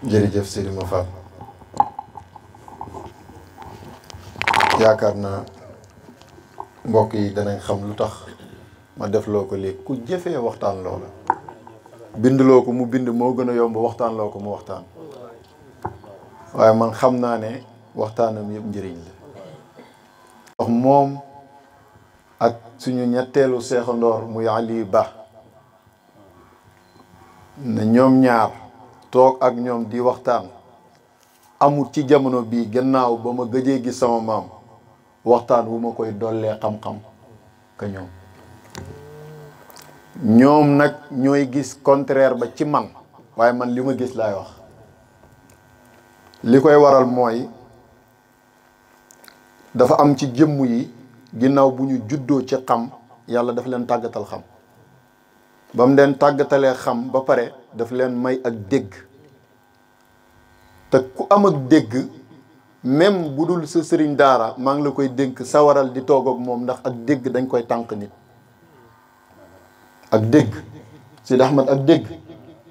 jërëjëf Sidi Ma Fall yaakaar naa mbokk yi danañ xam lu tax ma def loo ko léegi ku jëfee waxtaan loola bind loo ko mu bind moo gën a yomb waxtaan loo ko mu waxtaan waaye man xam naa ne waxtaanam yëpp njëriñ la wax moom ak suñu ñetteelu seexandoor muy Ali Ba ne ñoom ñaar toog ak ñoom di waxtaan amul ci jamono bii gannaaw ba ma gëjee gis sama maam waxtaan wu ma koy dollee xam-xam ka ñoom nag ñooy gis contraire ba ci man waaye man li ma gis laay wax li koy waral mooy dafa am ci jëmm yi ginnaaw bu ñu juddoo ci xam yàlla dafa leen tàggatal xam ba mu leen tàggatalee xam ba pare daf leen may ak dégg te ku am ak dégg même bu dul sa sëriñ daara maa ngi la koy dénk sawaral di toog ak moom ndax ak dégg dañ koy tànk nit ak dégg Sidi Ahmed ak dégg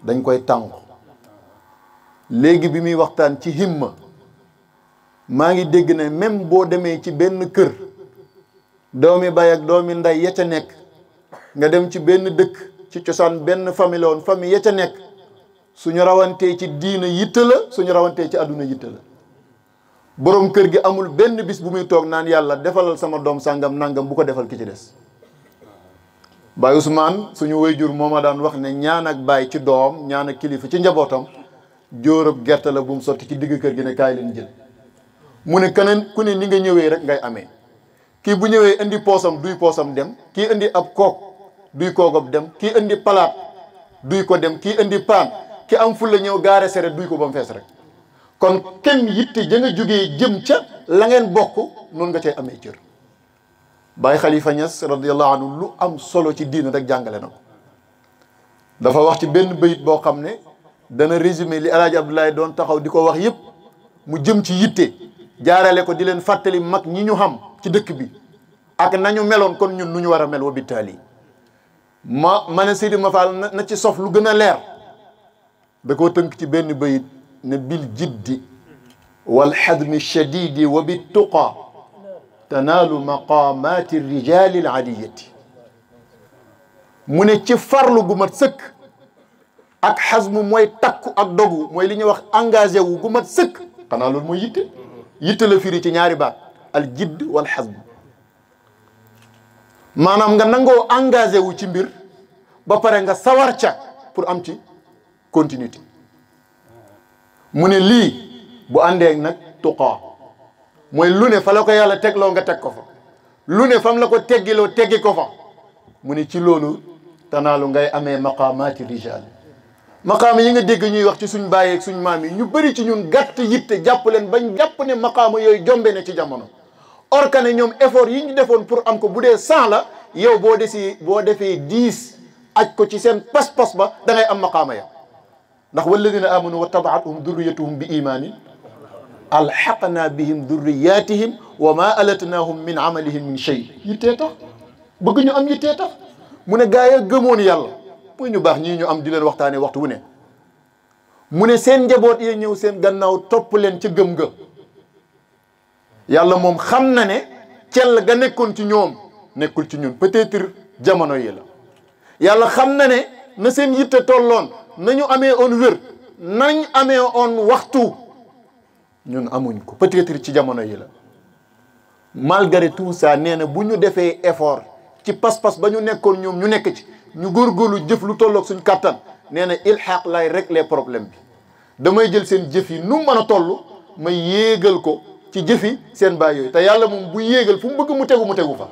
dañ koy tànk léegi bi muy waxtaan ci himma maa ngi dégg ne même boo demee ci benn kër doomi bay ak doomi nday ya ca nekk nga dem ci benn dëkk ci cosaan benn famille la woon famille ya ca nekk suñu rawantee ci diina yitte la suñu rawantee ci àdduna yitte la boroom kër gi amul benn bis bu muy toog naan yàlla defalal sama doom sàngam nangam bu ko defal ki ci des Baye Ousmane suñu wayjur moo ma daan wax ne ñaan ak baay ci doom ñaan ak kilifa ci njabootam jóorab gerte la bu mu sotti ci digg kër gi ne kaay leen jël mu ne keneen ku ne ni nga ñëwee rek ngay amee kii bu ñëwee indi poosam duy poosam dem kii indi ab kook duy koogam dem kii indi palaat duy ko dem kii indi paan ki am fulla ñëw gaare sere duy ko ba mu fees rek kon kenn yitte ja nga jógee jëm ca la ngeen bokk noonu nga cay amee cër Baye Khalifa Niass radiyallahu anhu lu am solo ci diina rek jàngale na ko dafa wax ci benn bayit boo xam ne dana résumé li El Hadj Abdoulaye doon taxaw di ko wax yëpp mu jëm ci yitte jaarale ko di leen fàttali mag ñi ñu xam ci dëkk bi ak nañu meloon kon ñun nu ñu war a mel wa bittaali ma ne Sidi Ma Fall na ci sof lu gën a leer da koo tënk ci benn bayit ne bil jiddi wal xadmi shadidi wa bit tuqa tanaalu maqaamaati rijaali al aliyati mu ne ci farlu gu mat sëkk ak xasmu mooy takku ak dogu mooy li ñuy wax engagé wu gu mat sëkk xanaa loolu mooy yitte yitte la firi ci ñaari baat al jidd wal xasm maanaam nga nangoo engagé wu ci mbir ba pare nga sawar ca pour am ci continuité mu ne lii bu àndee nag tuqaa mooy lu ne fa la ko yàlla tegloo nga teg ko fa lu ne fam la ko teggiloo teggi ko fa mu ne ci loolu tanaalu ngay amee maqaamaati rijaal maqaama yi nga dégg ñuy wax ci suñ bàyyeeg suñ maam yi ñu bëri ci ñun gàtt yitte jàpp leen bañ jàpp ne maqaama yooyu jombe ne ci jamono or que ne ñoom effort yi ñu defoon pour am ko bu dee 100 la yow boo defee 10 aj ko ci seen pas-pas ba da ngay am maqaama ya ndax walladina amanu wa tabaatuhum durriyatuhum bi imaanin alxaqna bihim durriyatihim wa ma alatnahum min amalihim min shay yittee tax bëgg ñu am yittee tax mu ne gaa ya gëmoon yàlla mooy ñu baax ñii ñu am di leen waxtaanee waxtu wu ne mu ne seen njaboot yi ñëw seen gannaaw topp leen ca gëm ga yàlla moom xam na ne cell ga nekkoon ci ñoom nekkul ci ñun peut-être jamono yi la yàlla xam na ne na seen yitte tolloon nañu amee on wér nañ amee on waxtu ñun amuñ ko peut-être ci jamono yi la malgré tout ça nee na bu ñu defee effort ci pas-pas ba ñu nekkoon ñoom ñu nekk ci ñu góorgóorlu jëf lu tolloog suñ kàttan nee na ilxaq lay régler problème bi damay jël seen jëf yi nu mën a toll ma yéegal ko ci jëfi seen baay yooyu te yàlla moom bu yéegal fu mu bëgg mu tegu fa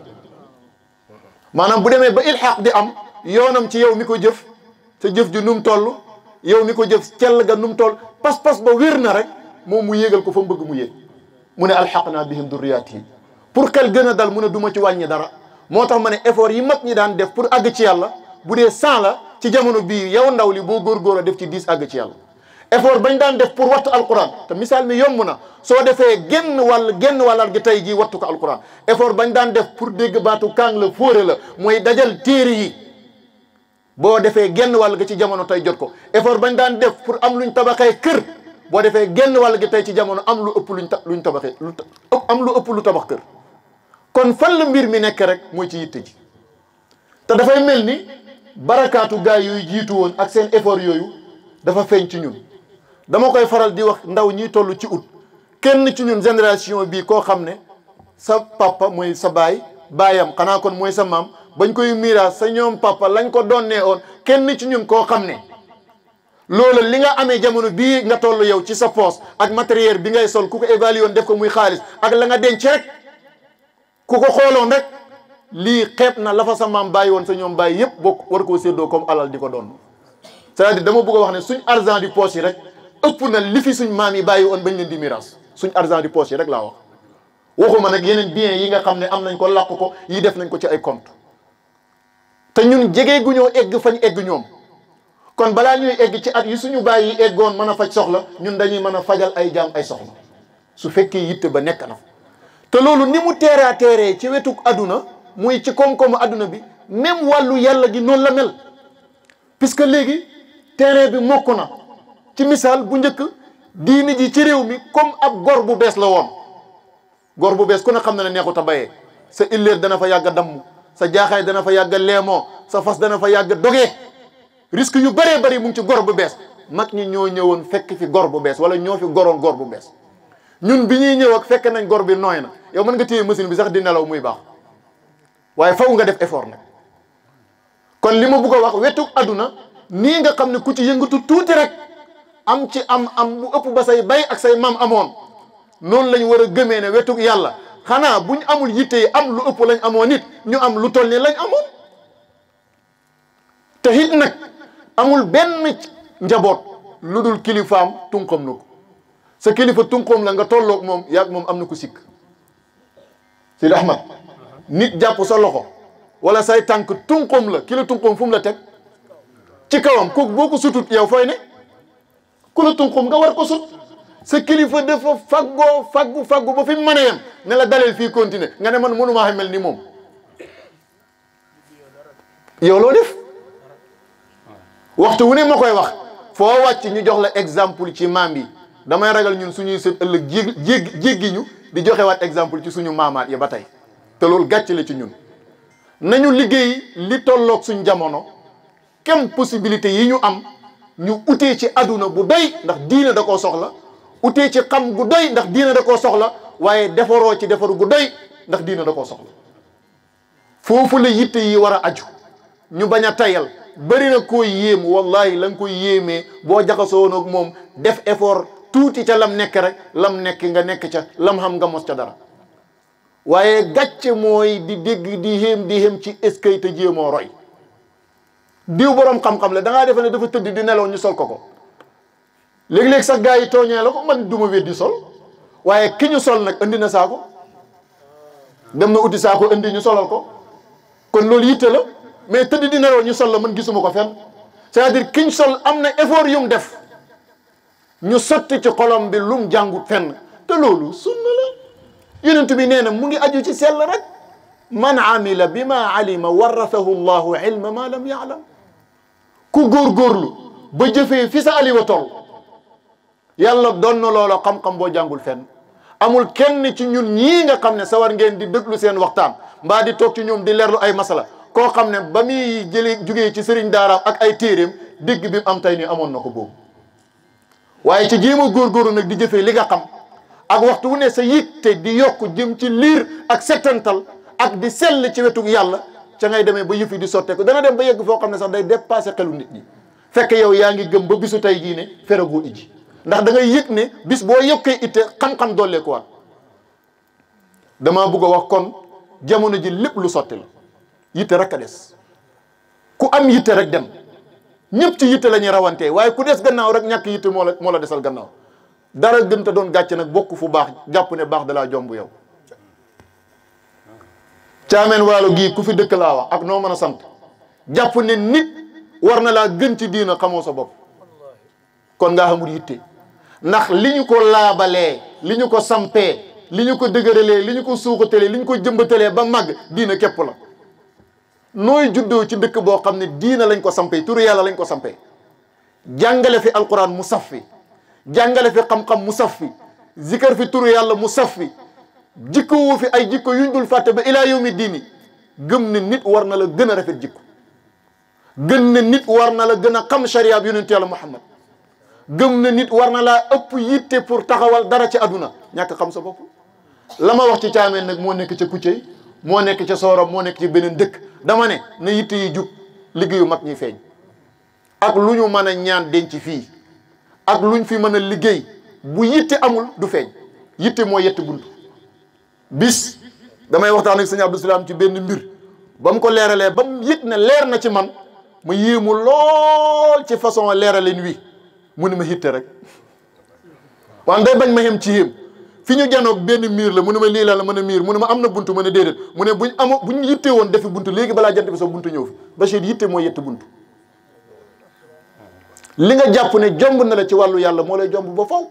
maanaam bu demee ba ilxaq di am yoonam ci yow mi ko jëf sa jëf ji nu mu toll yow mi ko jëf cell ga nu mu toll pas-pas ba wér na rek moom mu yéegal ko fa mu bëgg mu yéeg mu ne alxaqna bihim durriyatihim pour xel gën a dal mu ne du ma ci wàññi dara moo tax ma ne effort yi mag ñi daan def pour àgg ci yàlla bu dee 100 la ci jamono bii yow ndaw li boo góorgóor a def ci 10 àgg ci yàlla effort bañ daan def pour wattu alquran te misaal mi yomb na soo defee genn wàllal gi tey jii wattu ko alquran effort bañ daan def pour dégg baatu kaang la fóore la mooy dajal téere yi boo defee genn wàll ga ci jamono tey jot ko effort bañ daan def pour am luñ tabaxee kër boo defee genn wàll gi tey ci jamono am lu ëpp luñ tabaxee am lu ëpp lu tabax kër. kon fan la mbir mi nekk rek mooy ci yitte ji te dafay mel ni barakaatu gaay yooyu jiitu woon ak seen effort yooyu dafa feeñ ci ñun. dama koy faral di wax ndaw ñiy toll ci ut kenn ci ñun génération bii koo xam ne sa papa mooy sa baayam xanaa kon mooy sa maam bañ koy miiraas sa ñoom papa lañ ko donnee woon kenn ci ñun koo xam ne loolu li nga amee jamono bii nga toll yow ci sa poos ak matériel bi ngay sol ku ko évalué woon def ko muy xaalis ak la nga denc rek ku ko xooloon rek lii xeeb na la fa sa maam bàyyi woon sa ñoom bàyyi yëpp bokk war koo séddoo comme alal di ko doon c'est-à-dire dama bëgg a wax ne suñ argent du poche yi rek ëpp na li fi suñ maam yi bàyyi woon bañ leen di miiras suñ argent du poche yi rek laa wax waxuma nag yeneen biens yi nga xam ne am nañ ko làq ko yi def nañ ko ci ay compte te ñun jege gu ñoo egg fañ egg ñoom kon balaa ñuy egg ci at yi suñu bàyyi yi eggoon mën a faj soxla ñun dañuy mën a fajal ay jaam ay soxla su fekkee yitte ba nekk na te loolu ni mu teeree ci wetu aduna muy ci koom-koomu aduna bi même wàllu yàlla gi noonu la mel puisque léegi terrain bi mokk na ci misaal bu njëkk diini ji ci réew mi comme ab gor bu bees la woon gor bu bees ku ne xam na ne neexut a bayee sa illeer dana fa yàgg a damm sa jaaxaay dana fa yàgg a leemoo sa fas dana fa yàgg a dogee risque yu bëree bëri mu ngi ci gor bu bees mag ñi ñoo ñëwoon fekk fi gor bu bees wala ñoo fi goroon gor bu bees ñun bi ñuy ñëw ak fekk nañ gor bi nooy na yow mën nga téye machine bi sax di nelaw muy baax waaye faw nga def effort nag kon li ma bëgg a wax wetu aduna nii nga xam ne ku ci yëngatu tuuti rek am ci am bu ëpp ba say bay ak say maam amoon noonu lañ war a gëmee ne wetu yàlla xanaa buñ amul yitte yi am lu ëpp lañ amoon nit ñu am lu toll ni lañ amoon te it nag amul benn njaboot lu dul kilifaam tunqam na ko sa kilifa tunqam la nga tolloog moom yaag moom am na ko sikk Sidi Ahmad nit jàpp sa loxo wala say tànk tunqam la ki la tunqam fu mu la teg ci kawam kooku boo ko sutut yow fooy ne ku la tunqam nga war ko sut sa kilifa dafa faggu ba fi mu mën a yem ne la daleel fii continuer nga ne man mënumaa mel ni moom yow loo def waxtu wu ne ma koy wax foo wàcc ñu jox la exemple ci maam yi damay ragal ñun suñuy sët ëllëg jéggi ñu di joxewaat exemple ci suñu maamaat yi ba tey te loolu gàcce la ci ñun nañu liggéey li tolloog suñ jamono kem possibilité yi ñu am ñu utee ci aduna bu doy ndax diina da koo soxla utee ci xam gu doy ndax diina da koo soxla waaye defaroo ci defaru gu doy ndax diina da koo soxla foofu la yitte yi war a aju ñu bañ a tayal bëri na koo yéem wallahi la nga koy yéemee boo jaxasoo ak moom def effort tuuti ca lam nekk rek lam nekk nga nekk ca lam xam nga mos ca dara waaye gàcce mooy di dégg di xéem ci eskay te jéemoo roy diw borom xam-xam la da ngaa defe ne dafa tëdd di nelaw ñu sol ko léegi-léegi sax gars yi tooñee la ko man duma weddi sol waaye ki ñu sol nag andi na saako dem na uti saako andi ñu solal ko kon loolu yitte la mais tëdd di nelaw ñu sol la man gisuma ko fenn c'est-à-dire kiñ sol am na effort yum def ñu sotti ci xolom bi lum jàngut fenn te loolu sunna la yonent bi nee na mu ngi aju ci sell rek man amila bi ma alima warathahu llahu ilma ma lam yaalam ku góorgóorlu ba jëfee fi sa aliwa toll yàlla doon na loola xam-xam boo jàngul fenn amul kenn ci ñun ñii nga xam ne sawar ngeen di déglu seen waxtaan mbaa di toog ci ñoom di leerlu ay masala koo xam ne ba muy jugee ci sëriñ daaraam ak ay téeréem dégg bi mu am tey nii amoon na ko boobu waaye ci jéem a góorgóorlu nag di jëfee li nga xam ak waxtu wu ne sa yitte di yokk jëm ci liir ak settantal ak di sell ci wetu yàlla ca ngay demee ba yëf yi di sotteeku dana dem ba yegg foo xam ne sax day dépassé xelu nit ñi fekk yow yaa ngi gëm ba bisu tey jii ne feragoo iji ndax da ngay yëg ne bis boo yokkee itte xam-xam dolleeku waat damaa bugg a wax kon jamono ji lépp lu sotti la yitte rek a des ku am yitte rek dem ñëpp ci yitte la ñuy rawantee waaye ku des gannaaw rek ñàkk yitte moo la desal gannaaw dara gën ta doon gàcce nag bokk fu baax jàpp ne baax dalaa jomb yow caameen waalo gii ku fi dëkk laa wax ak noo mën a sant jàpp ne nit war na laa gën ci diina xamoo sa bopp kon ngaa xamul yitte ndax li ñu ko laabalee li ñu ko sampee li ñu ko dëgëralee li ñu ko suuxatalee li ñu ko jëmbatalee ba màgg diina képp la nooy juddoo ci dëkk boo xam ne diina lañ ko sampee turu yàlla lañ ko sampee jàngale fi alquran mu saf fi jàngale fi xam-xam mu saf fi zikar fi turu yàlla mu saf fi jikko wu fi ay jikko yuñ dul fàtte ba ilaa yawmi diini gëm ne nit war na la gën a rafet jikko gëm ne nit war na la gën a xam sharia bi yonent yàlla Muhammad gëm ne nit war na laa ëpp yitte pour taxawal dara ci àdduna ñàkk xam sa bopp la ma wax ci caameen nag moo nekk ca Kuccey moo nekk ca Sooram moo nekk ci beneen dëkk dama ne na yitte yi jug liggéeyu mag ñi feeñ ak lu ñu mën a ñaan denc fii ak luñ fi mën a liggéey bu yitte amul du feeñ yitte moo yett bunt bis damay waxtaan ak sëñ Abdou Salaam ci benn mbir ba mu ko leeralee ba mu yëg ne leer na ci man ma yéemu lool ci façon leeraleen wi mu ne ma yitte rek waaye day bañ ma xem ci yéem fi ñu janoog benn miir la mu ne ma lii la mën a miir mu ne ma am na buntu ma ne déedéet mu ne buñ yitte woon defi buntu léegi balaa jant bi sa buntu ñëw fi Bachir yitte moo yett buntu li nga jàpp ne jomb na la ci wàllu yàlla moo lay jomb ba faw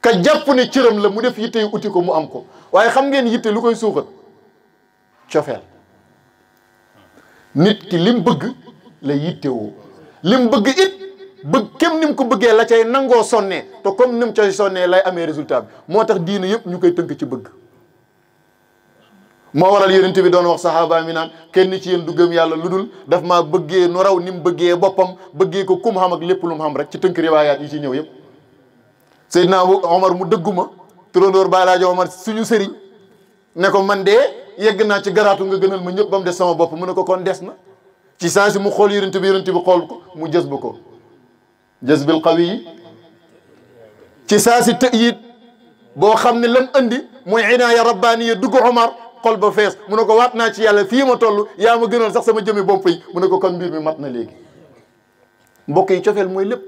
ka jàpp ne cëram la mu def yitte yu uti ko mu am ko waaye xam ngeen yitte lu koy suuxat cofeel nit ki lim bëgg la yitte woo lim bëgg it bëgg kem ni mu ko bëggee la cay nangoo sonnee te comme ni mu cay sonnee lay amee résultat bi moo tax diine yëpp ñu koy tënk ci bëgg moo waral yonent bi doon wax saxaaba mi naan kenn ci yéen du gëm yàlla lu dul daf maa bëggee nu raw ni mu bëggee boppam bëggee ko kum xam ak lépp lu mu xam rek ci tënk riwaayaat yi ci ñëw yëpp Seydina Omar mu dëgguma turandoor Baay Omar suñu sëriñ ne ko man de yegg naa ci garaatu nga gënal ma ñëpp ba mu des sama bopp mu ne ko kon des na ci saa si mu xool yonent bi xool ko mu jës ba ko jës bil qawi yi ci saa si tëyit boo xam ne lam andi mooy inaaya rabbaaniya dugg Omar xol ba fees mu ne ko waat naa ci yàlla fii ma toll yaa ma gënal sax sama jëmi bopp yi mu ne ko kon mbir mi mat na léegi mbokk yi cofeel mooy lépp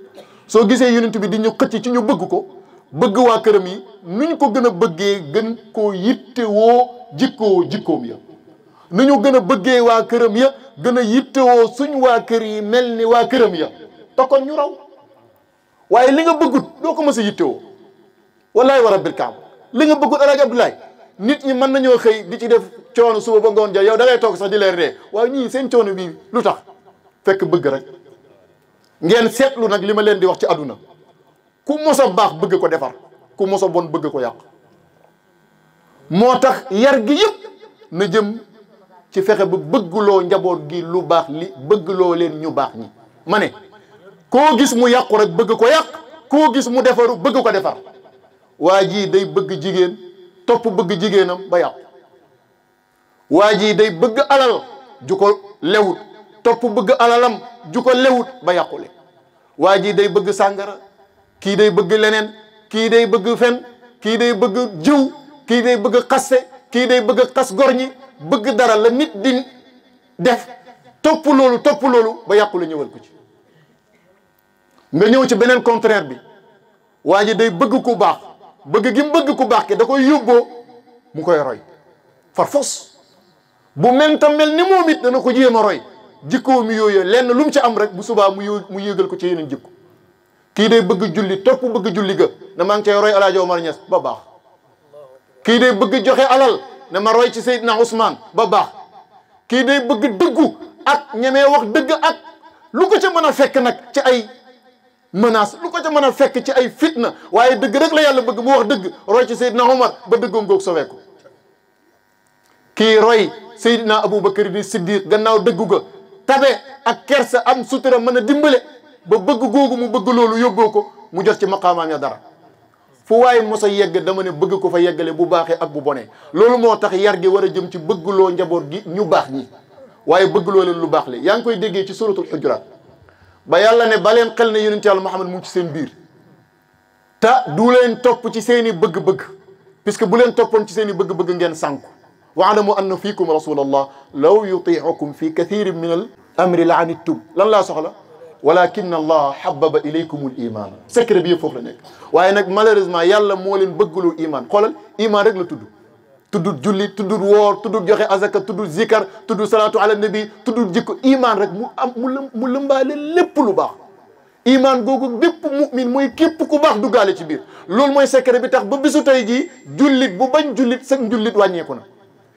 soo gisee yonent bi di ñu xëcc ci ñu bëgg ko bëgg waa këram yi nuñ ko gën a bëggee gën koo yittewoo jikkoom ya nu ñu gën a bëggee waa këram ya gën a yittewoo suñ waa kër yi mel ni waa këram ya te kon ñu raw waaye li nga bëggut doo ko mës a yittewoo wallahi wa rabbil kaaba li nga bëggut Alaaji Abdoulaye nit ñi mën nañoo xëy di ci def coono suba ba ngoon ja yow da ngay toog sax di leer dee waaye ñii seen coono bii lu tax fekk bëgg rek ngeen seetlu nag li ma leen di wax ci àdduna ku mos a baax bëgg ko defar ku mos a bon bëgg ko yàq moo tax yar gi yëpp na jëm ci fexe ba bëggloo njaboot gi lu baax li bëggloo leen ñu baax ñi ma ne koo gis mu yàqu rek bëgg ko yàq koo gis mu defaru bëgg ko defar waa jii day bëgg jigéen topp bëgg jigéenam ba yàqu waa jii day bëgg alal ju ko lewut topp bëgg alalam ju ko lewut ba yàqule waa jii day bëgg sàngara kii day bëgg leneen kii day bëgg fen kii day bëgg jiw kii day bëgg xaste kii day bëgg xas gor ñi bëgg dara la nit di def topp loolu ba yàqule ñëwal ko ci nga ñëw ci beneen contraire bi waa ji day bëgg ku baax bëgg gi mu bëgg ku baax ke da koy yóbboo mu koy roy far fos bu menta mel ni moom it dana ko jéem a roy jikkoo mi yooyu lenn lu mu ci am rek bu subaa mu yéegal ko ci yeneen jikko kii day bëgg julli topp bëgg julli ga ne maa ngi cay roy Alaaji Omar Ñas ba baax kii day bëgg joxe alal ne ma roy ci Seydina Ousmane ba baax kii day bëgg dëggu ak ñemee wax dëgg ak lu ko ca mën a fekk nag ci ay menace lu ko ca mën a fekk ci ay fitna waaye dëgg rek la yàlla bëgg mu wax dëgg roy ci Seydina Omar ba dëggoom goog soweeku kii roy Seydina Aboubacar di Siddiq gannaaw dëggu ga tabe ak kersa am sutura mën a dimbale ba bëgg googu mu bëgg loolu yóbboo ko mu jot ci maqaamaam ya dara fu waaye mos a yegg dama ne bëgg ko fa yeggale bu baaxee ak bu bonee loolu moo tax yar gi war a jëm ci bëggloo njaboot gi ñu baax ñi waaye bëggloo leen lu baax le yaa ngi koy déggee ci suratul Hujurat ba yàlla ne ba leen xel ne yonent yàlla Muhammad mu ngi ci seen biir te du leen topp ci seen i bëgg-bëgg puisque bu leen toppoon ci seen i bëgg-bëgg ngeen sànku waalamu anna fiikum rasulallah law yutiicukum fi kathirin min al amri la anittum lan laa soxla walakin allah hababa ilaykum al iman secret bi yëpp foofu la nekk waaye nag malheureusement yàlla moo leen bëggloo iman xoolal iman rek la tuddul julli tuddul woor tuddul joxe azaka tuddul zikar tuddul salatu ala nabi tuddul jikko iman rek mu lëmbaale lépp lu baax iman googu bépp mu'min mooy képp ku baax duggaale ci biir loolu mooy secret bi tax ba bisu tey jii jullit bu bañ jullit sag jullit wàññeeku na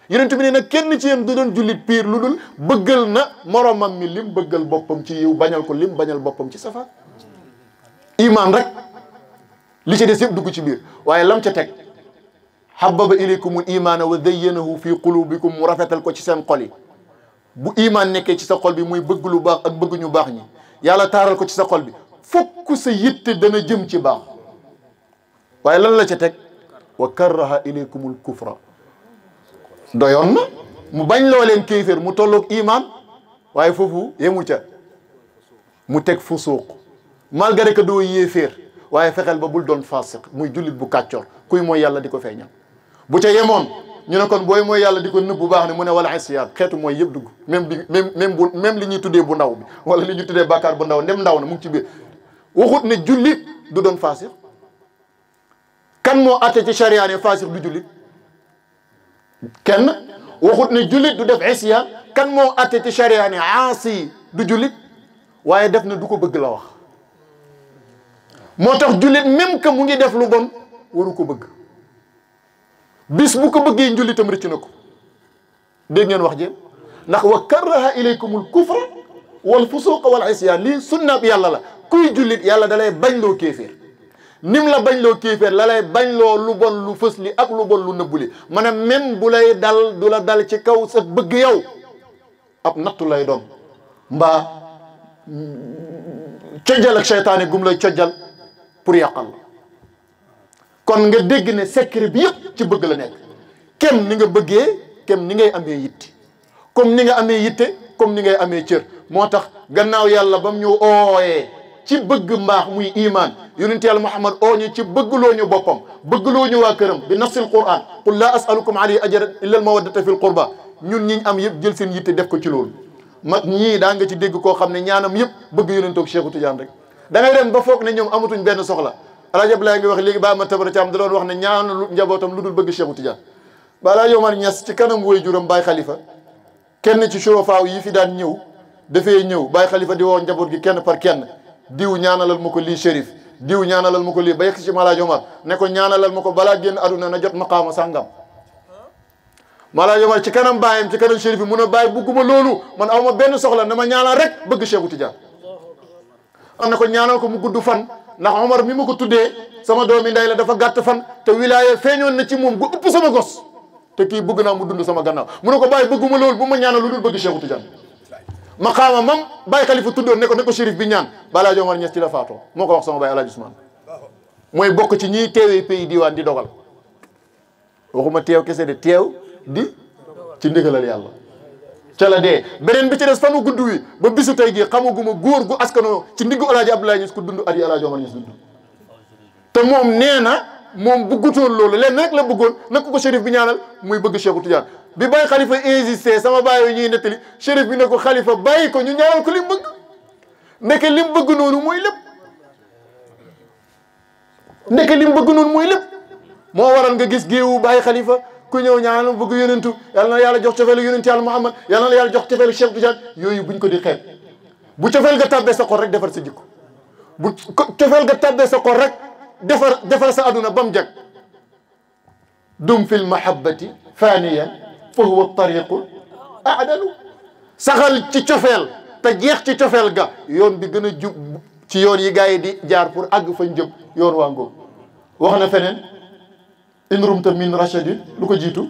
yonent bi ne nag kenn ci yéen du doon jullit piir lu dul bëggal na moromam mi lim bëggal boppam ci yiw bañal ko lim bañal boppam ci safar iman rek li ci des yëpp dugg ci biir waaye lam ca teg habbaba ilaykumul imaana wa zayyanahu fi qulubikum mu rafetal ko ci seen xol yi bu iman nekkee ci sa xol bi muy bëgg lu baax ak bëgg ñu baax ñi yàlla taaral ko ci sa xol bi fokk sa yitte dana jëm ci baax waaye lan la ca teg wa karraha ilaykumul kufra doyoon na mu bañ loo leen kéeféer mu tolloog iman waaye foofu yemu ca mu teg fusuuq malgré que doo yéeféer waaye fexeel ba bul doon fasiq muy jullit bu kàccoor kuy mooy yàlla di ko feeñal bu ca yemoon ñu ne kon booy mooy yàlla di ko nëbb bu baax ne mu ne wala isyan xeetu mooy yëpp dugg même li ñuy tuddee bu ndaw bi wala li ñuy tuddee bàkkaar bu ndaw ndem ndaw na mu ngi ci biir waxut ne jullit du doon fasiq kan moo atte ci charia ne fasiq du jullit kenn waxut ne jullit du def isyan kan moo atte ci charia ne aasi du jullit waaye def na du ko bëgg la wax moo tax jullit même que mu ngi def lu bon waru ko bëgg bis bu ko bëggee njullitam rëcc na ko dégg ngeen wax jéem ndax wa karraha ilaykumul kufra wal fusuqa wal isyan lii sunnaab yàlla la kuy jullit yàlla da lay bañ loo kéeféer nim la bañ loo kéeféer la lay bañ loo lu bon lu fës li ak lu bon lu nëbbu li maanaam même bu lay dal du la dal ci kaw sa bëgg yow ab nattu lay doon mbaa cojjal ak seytaane gum lay cojjal pour yàqal la kon nga dégg ne secret bi yëpp ci bëgg la nekk kem ni nga bëggee kem ni ngay amee yitte comme ni nga amee yitte comme ni ngay amee cër moo tax gannaaw yàlla bam ñu ooyee ci bëgg mbaax muy iman yonent yàlla Muhammad oo ñu ci bëggloo ñu boppam bëggloo ñu waa këram bi nafsil quran qul laa asalukum alayhi ajran illa al mawaddata fil qurba ñun ñiñ am yëpp jël seen yitte def ko ci loolu mag ñii daa nga ci dégg koo xam ne ñaanam yëpp bëgg yonentoog Cheikhu Tidiane rek da ngay dem ba foog ne ñoom amatuñ benn soxla Alaaji Abdoulaye nga wax léegi ba ma tabara caam da doon wax ne ñaanu njabootam lu dul bëgg Cheikhu Tidiane balaa Yomar Ñas ci kanam woy juram Baye Khalifa kenn ci surofaaw yi fi daan ñëw dafay ñëw Baye Khalifa di woo njaboot gi kenn par kenn diw ñaanalal ma ko lii Chérif diw ñaanalal ma ko lii ba yegg ci Malaaji Omar ne ko ñaanalal ma ko balaa génn aduna na jot maqaama sàngam Malaaji Omar ci kanam baayam ci kanam Chérif bi mun a bàyyi bugguma loolu man aw ma benn soxla na ma ñaanal rek bëgg Cheikhu Tidiane am na ko ñaanal ko mu gudd fan ndax Omar mi ma ko tuddee sama doomi ndey la dafa gàtt fan te wilaya feeñoon na ci moom gu ëpp sama gos te kii bëgg naa mu dund sama gannaaw mu ne ko bàyyi bëgguma loolu bu ma ñaanal lu dul bëgg Cheikhu Tidiane maqaama mam Baye Khalifa tuddoon ne ko Chérif bi ñaan balaa Omar Ñas ci la faatoo moo ko wax sama baay Alaaji Usmaan mooy bokk ci ñiy teewee pays diwaan di dogal waxuma teew kese de teew di ci ndigalal yàlla ca la dee beneen bi ci des fanu gudd wi ba bisu tey jii xamaguma góor gu askanoo ci ndiggu Alaaji Abdoulaye Niass ku dund at yi Alaaji Omar Niass dund te moom nee na moom bëggutoon loolu lenn rek la bëggoon nag ko Chérif bi ñaanal muy bëgg Cheikhu Tidiane bi Baye Khalifa insisté sama baay yooyu ñuy nettali Chérif bi ne ko Khalifa bàyyi ko ñu ñaanal ko li mu bëgg ndeke li mu bëgg noonu mooy lépp ndeke li mu bëgg noonu mooy lépp moo waral nga gis géewu Baye Khalifa ku ñëw ñaanal bëgg yonentu yàlla na yàlla jox cofeelu yonentu yàlla Muhammad yàlla na yàlla jox cofeelu Cheikh Tidiane yooyu buñ ko di xeeb bu cofeel ga tàbbee sa xol rek defar sa jikko bu cofeel ga tàbbee sa xol rek defar sa aduna ba mu jag dum fil mahabbati faniyan fa huwa tariqul a'dalu saxal ci cofeel te jeex ci cofeel ga yoon bi gën a jub ci yoon yi gars yi di jaar pour àgg fañ jëm yoon waa ngoog wax na feneen in rumta min rachadin lu ko jiitu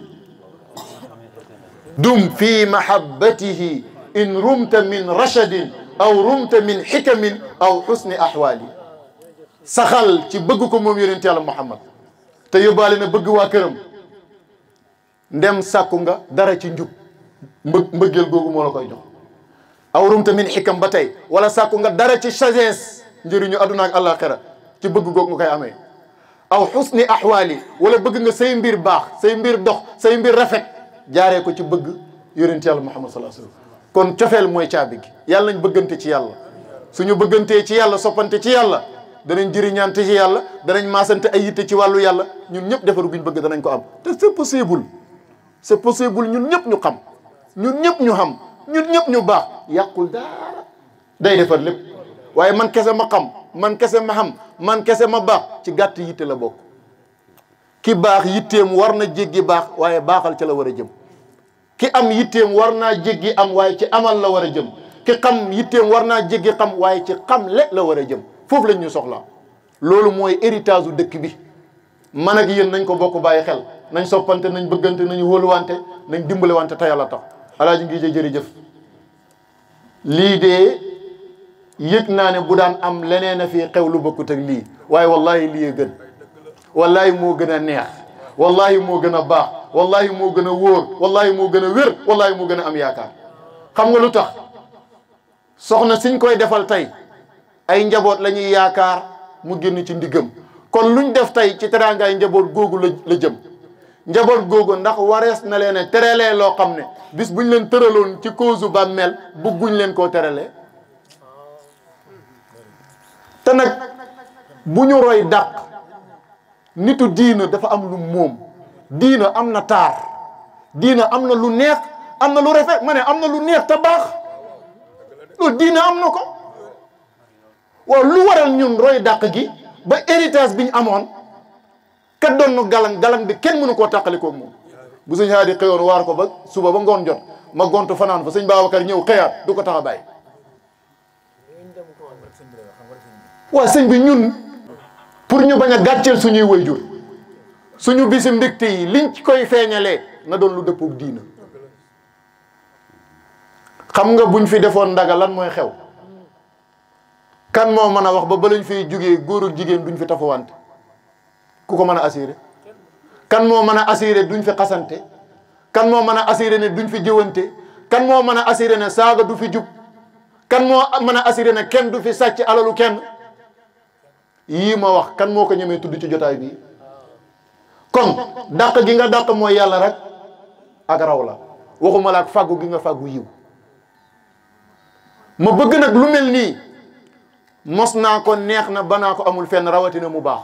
dum fi mahabbatihi in rumta min rachadin aw rumta min xikamin aw xusni ahwali saxal ci bëgg ko moom yonent yàlla Muhammad te yóbbaale na bëgg waa këram ndem sàkku nga dara ci njub mbëggeel googu moo la koy jox aw rumta min xikam ba tey wala sàkku nga dara ci sagesse njëriñu adduna ak àllaaxira ci bëgg googu nga koy amee aw xusni ahwaali wala bëgg nga say mbir baax say mbir dox say mbir rafet jaaree ko ci bëgg yonent yàlla Muhammad sallallahu alayhi wasallam kon cofeel mooy caabi gi yàlla nañ bëggante ci yàlla suñu bëggantee ci yàlla soppante ci yàlla danañ jëriñante ci yàlla danañ maasante ay yitte ci wàllu yàlla ñun ñëpp defaru guñ bëgg danañ ko am te c'est possible ñun ñëpp ñu xam ñun ñëpp ñu xam ñun ñëpp ñu baax yàqul dara day defar lépp waaye man kese ma xam man kese ma xam man kese ma baax ci gàtt yitte la bokk ki baax yitteem war na jéggi baax waaye baaxal ca la war a jëm ki am yitteem war naa jéggi am waaye ci amal la war a jëm ki xam yitteem war naa jéggi xam waaye ci xam le la war a jëm foofu lañ ñu soxlaa loolu mooy héritage u dëkk bi. man ak yéen nañ ko bokk bàyyi xel nañ soppante nañ bëggante nañ wóoluwante nañ dimbale wante te yàlla tax Alaaji Ngige jërëjëf lii de yëg naa ne bu daan am leneen a fii xew lu bokkut ak lii waaye wallahi lii gën wallahi moo gën a neex wallahi moo gën a baax wallahi moo gën a wóor wallahi moo gën a wér wallahi moo gën a am yaakaar xam nga lu tax soxna siñ koy defal tey ay njaboot la ñuy yaakaar mu génn ci ndiggam kon luñ def tey ci teraangaay njaboot googu la jëm njaboot googu ndax warees na leen terelee loo xam ne bis buñ leen tëraloon ci cause bàmmeel bëgguñ leen koo terelee te nag bu ñu roy dàq nitu diina dafa am lu moom diina am na taar diina am na lu neex am na lu rafet ma ne am na lu neex te baax loolu diina am na ko waaw lu waral ñun roy dàq gi ba héritage bi ñu amoon kat doon nu galang bi kenn mënu koo tàqalikoog moom bu sëñ Haadi xëyoon waar ko ba suba ba ngoon jot ma gontu fanaan fa sëñ Babacar ñëw xëyaat du ko tax a bàyyi waaw sëñ bi ñun pour ñu bañ a gàcceel suñuy wayjur suñu bisi mbégte yi liñ ci koy feeñalee na doon lu dëppoog diina xam nga buñ fi defoon ndaga lan mooy xew kan moo mën a wax ba lañ fiy jógee góor ak jigéen duñ fi tafuwante ku ko mën a assuré kan moo mën a assuré duñ fi xasante kan moo mën a assuré ne duñ fi jëwante kan moo mën a assuré ne saaga du fi jub kan moo mën a assuré ne kenn du fi sàcc alalu kenn yii ma wax kan moo ko ñemee tudd ci jotaay bi kon dàq gi nga dàq mooy yàlla rek ak raw la waxuma la ak fàggu gi nga fàggu yiw ma bëgg nag lu mel nii mos naa ko neex na ba naa ko amul fenn rawatina mu baax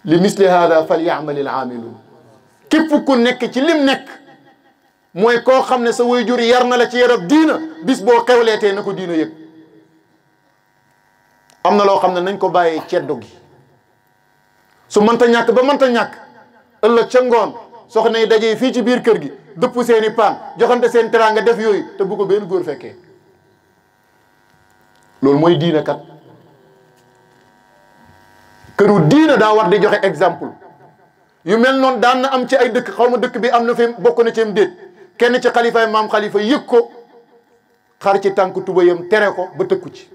li misli hada fal yaamalil aamiluun képp ku nekk ci lim nekk mooy koo xam ne sa waajur yar na la ci yarab diina bis boo xewleetee na ko diina yëg am na loo xam ne nañ ko bàyyee ceddo gi su mënta ñàkk ba mënta ñàkk ëllëg ca ngoon soxna yi dajee fii ci biir kër gi dëpp seeni paan joxante seen teraanga def yooyu te bu ko benn góor fekkee loolu mooy diina kat këru diina daa war di joxe exemple yu mel noonu daan na am ci ay dëkk xaw ma dëkk bi am na fi bokk na ci am déet kenn ci xalifaay maam xalifa yëg ko xar ci tànk tubayam tere ko ba tëkku ci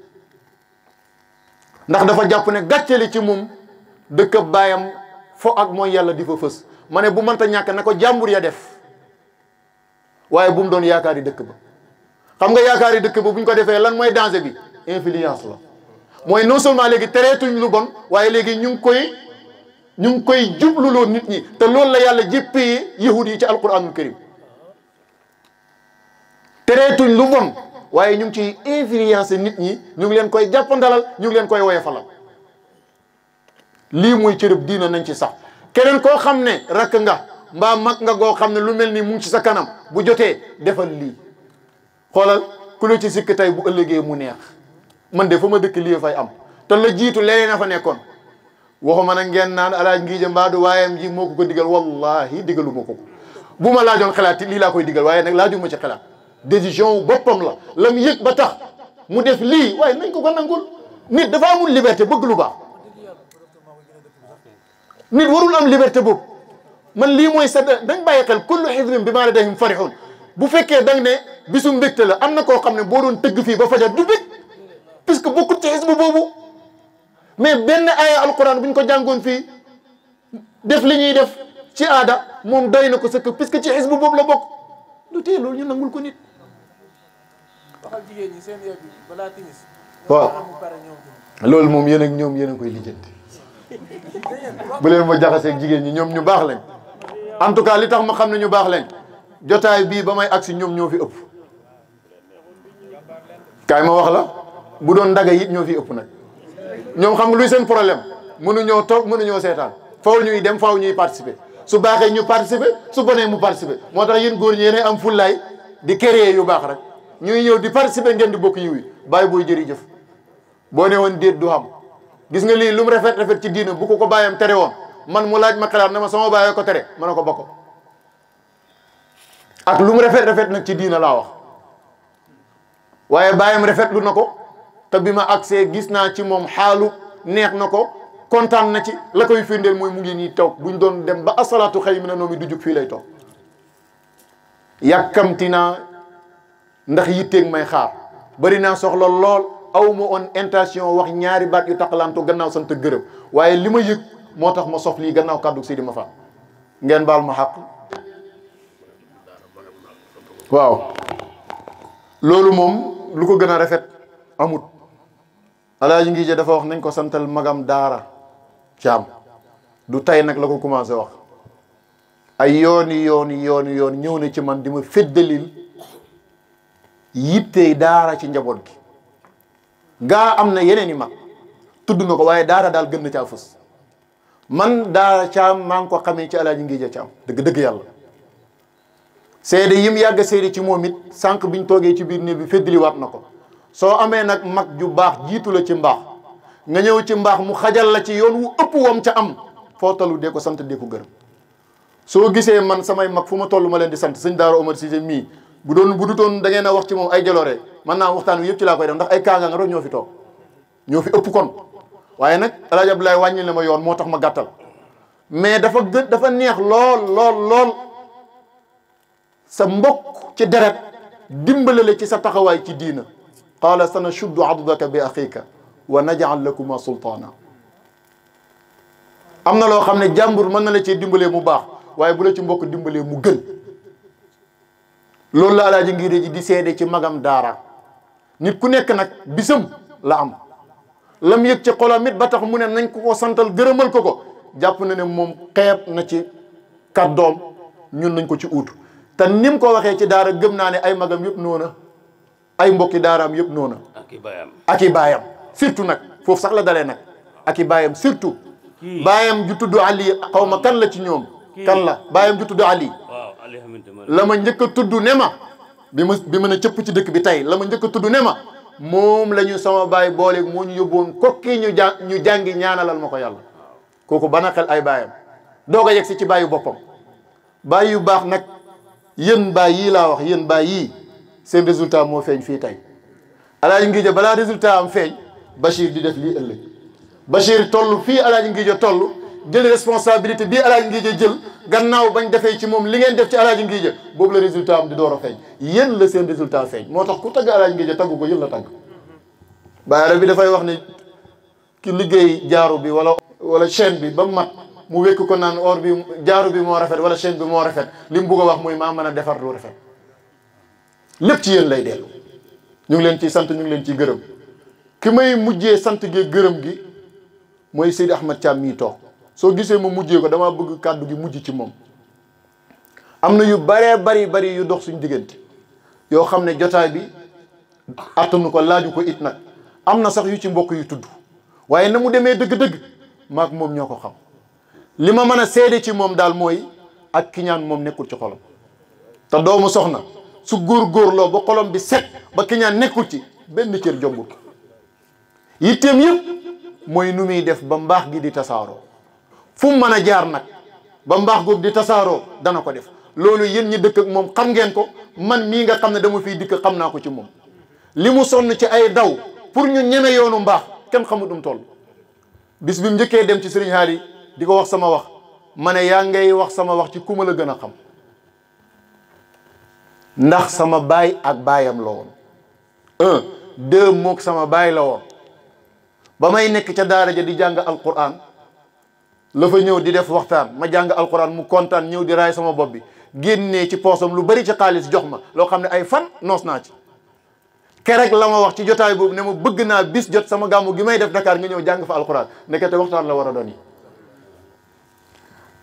ndax dafa jàpp ne gàcceli ci moom dëkk baayam fo ak mooy yàlla di fa fës ma ne bu mënta ñàkk na ko jàmbur ya def waaye bu mu doon yaakaari dëkk ba xam nga yaakaari dëkk ba bu ñu ko defee lan mooy danger bi influence la mooy non seulement léegi tereetuñ lu bon waaye léegi ñu ngi koy jubluloo nit ñi te loolu la yàlla jéppee yahud yi ci alquranul karim tereetuñ lu bon waaye ñu ngi ciy influencer nit ñi ñu ngi leen koy jàppandalal ñu ngi leen koy woyofalal lii mooy cërëb diina nañ ci sax keneen koo xam ne rakk nga mbaa mag nga goo xam ne lu mel ni mu ngi ci sa kanam bu jotee defal lii xoolal ku la ci sikk tey bu ëllëgee mu neex man de fa ma dëkk lii fay am te la jiitu leneen a fa nekkoon waxuma nag ngeen naan Alaaji Ngige Mbaadu waayam ji moo ko digal wallahi digaluma ko bu ma laajoon xalaat lii laa koy digal waaye nag laajuma ci xalaat décision wu boppam la la mu yëg ba tax mu def lii waaye nañ ko nangul nit dafa amul liberté bëgg lu baax nit warul am liberté boobu man lii mooy sa dañ bàyyi xel kullu xisbin bimaa ladayhim farihun bu fekkee dang ne bisu mbégte la am na koo xam ne boo doon tëgg fii ba fajar du bég puisque bokkut ci xisbu boobu mais benn aaya alquran bu ñu ko jàngoon fii def li ñuy def ci aada moom doy na ko sëkk puisque ci xisbu boobu la bokk lu tee loolu ñu nangul ko nit waxal jigéen ñi seen yëf bi balaa timis waaw loolu moom yéen ak ñoom yéen a koy lijjanti bu leen ma jaxaseeg jigéen ñi ñoom ñu baax lañ en tout cas li tax ma xam ne ñu baax lañ jotaay bii ba may agsi ñoom ñoo fi ëpp kaay ma wax la bu doon ndaga it ñoo fi ëpp nag ñoom xam nga luy seen problème mënuñoo toog mënuñoo seetaan faw ñuy dem faw ñuy participer su baaxee ñu participer su bonee mu participer moo tax yéen góor ñi yéenay am fullaay di créer yu baax rek ñuy ñëw di participer ngeen di bokk yiw yi bàyyi booy jërëjëf boo ne woon déet du xam gis nga lii lu mu rafet rafet ci diina bu ko bàyyam tere woon man mu laaj ma xalaat na ma sama bàyyee ko tere ma ne ko bokk ak lu mu rafet rafet nag ci diina laa wax waaye bàyyam rafetlu na ko te bi ma agsee gis naa ci moom xaalu neex na ko kontaan na ci la koy firndeel mooy mu ngi nii toog buñ doon dem ba asalaatu xëy mi na noomi du jug fii lay toog yàkkamti naa ndax yitteeg may xaar bari naa soxla lool aw ma on intention wax ñaari baat yu taqalanto gannaaw sant gërëm waaye li ma yëg moo tax ma sof lii gannaaw kàddu Sidi ma fa ngeen baal ma xaq waaw loolu moom lu ko gën a rafet amut alaaji ngi je dafa wax nañ ko santal magam daara caam du tay nag la ko commencé wax ay yooni ñëw na ci man di ma féddalil yittey daara ci njaboot gi gaa am na yeneen i mag tudd nga ko waaye daara daal gën na caa fës man daara caam maa ngi ko xamee ci alaaji ngi je caam dëgg yàlla seede yim yàgg seede ci moom it sànq biñ toogee ci biir néeg bi féddaliwaat na ko soo amee nag mag ju baax jiitu la ci mbaax nga ñëw ci mbaax mu xajal la ci yoon wu ëpp wam ca am foo tollu dee ko sant dee ko gërëm soo gisee man samay mag fu ma toll ma leen di sant sëñ Daara Omar Cissé mii bu dutoon da ngeen a wax ci moom ay jaloore man naa waxtaan wi yëpp ci laa koy def ndax ay kaanga nga rek ñoo fi toog ñoo fi ëpp kon waaye nag El Hadj Abdoulaye wàññil na ma yoon moo tax ma gàttal mais dafa neex lool sa mbokk ci deret dimbale la ci sa taxawaay ci diina qaala sanashuddu adudaka bi axiika wa naj'al lakuma sultaana am na loo xam ne jàmbur mën na la cee dimbalee mu baax waaye bu la ci mbokk dimbalee mu gën loolu la alaaji ngir ji di seede ci magam daara nit ku nekk nag bisam la am lam yëg ci xolam it ba tax mu ne nañ ko santal gërëmal ko jàpp na ne moom xeeb na ci kàddoom ñun nañ ko ci uutu te nim ko waxee ci daara gëm naa ne ay magam yëpp noona ay mbokki daaraam yëpp noona ak i baayam surtout nag foofu sax la dalee nag ak i baayam surtout baayam ju tudd Ali xaw ma kan la ci ñoom kan la baayam ju tudd Ali la ma njëkk a tudd ne ma bi ma ne cëpp ci dëkk bi tey la ma njëkk a tudd ne ma moom la ñu sama baay booleeg moo ñu yóbboon kokki ñu jàngi ñaanalal ma ko yàlla kooku bana xel ay baayam doog a yegg si ci baayu boppam baay yu baax nag yéen baay yii laa wax yéen baay yii seen résultat moo feeñ fii tey alaaji Ngija balaa résultat am feeñ Bachir di def lii ëllëg Bachir toll fii alaaji Ngija toll jël responsabilité bii alaaji Ngija jël gannaaw bañ defee ci moom li ngeen def ci alaaji Ngija boobu la résultat am di door a feeñ yéen la seen résultat feeñ moo tax ku tagg alaaji Ngija tagg ko yéen la tagg baara bi dafay wax ne ki liggéey jaaru bi wala chaîne bi ba mat mu wékk ko naan or bi jaaru bi moo rafet wala chaîne bi moo rafet li mu bugg a wax mooy maa mën a defar lu rafet lépp ci yéen lay dellu ñu ngi leen ciy sant ñu ngi leen ciy gërëm ki may mujjee sant gi gërëm gi mooy Seydi Ahmad Thiam mii toog soo gisee ma mujjee ko damaa bëgg kàddu gi mujj ci moom am na yu bari yu dox suñ diggante yoo xam ne jotaay bi attanu ko laaju ko it nag am na sax yu ci mbokk yu tudd waaye na mu demee dëgg-dëgg maak moom ñoo ko xam li ma mën a seede ci moom daal mooy ak kiñaan moom nekkul ci xolam te doomu soxna su góorgóorloo ba xolam bi set ba kiñaan nekkul ci benn cër jombul yitteem yëpp mooy nu muy def ba mbaax gi di tasaaroo fu mu mën a jaar nag ba mbaax googu di tasaaroo dana ko def loolu yéen ñi dëkk ak moom xam ngeen ko man mii nga xam ne dama fiy dikk xam naa ko ci moom li mu sonn ci ay daw pour ñu ñeme yoonu mbaax kenn xamut um toll bis bi mu njëkkee dem ci sëriñ Haali di ko wax sama wax ma ne yaa ngay wax sama wax ci ku ma la gën a xam ndax sama baay ak baayam la woon 1 2 mook sama baay la woon ba may nekk ca daara ja di jàng alquran la fa ñëw di def waxtaan ma jàng alquran mu kontaan ñëw di raay sama bopp bi génnee ci poosam lu bari ci xaalis jox ma loo xam ne ay fan noos naa ci kerek la ma wax ci jotaay boobu ne ma bëgg naa bis jot sama gàmmu gi may def Dakar nga ñëw jàng fa alquran nekkete waxtaan la war a doon yi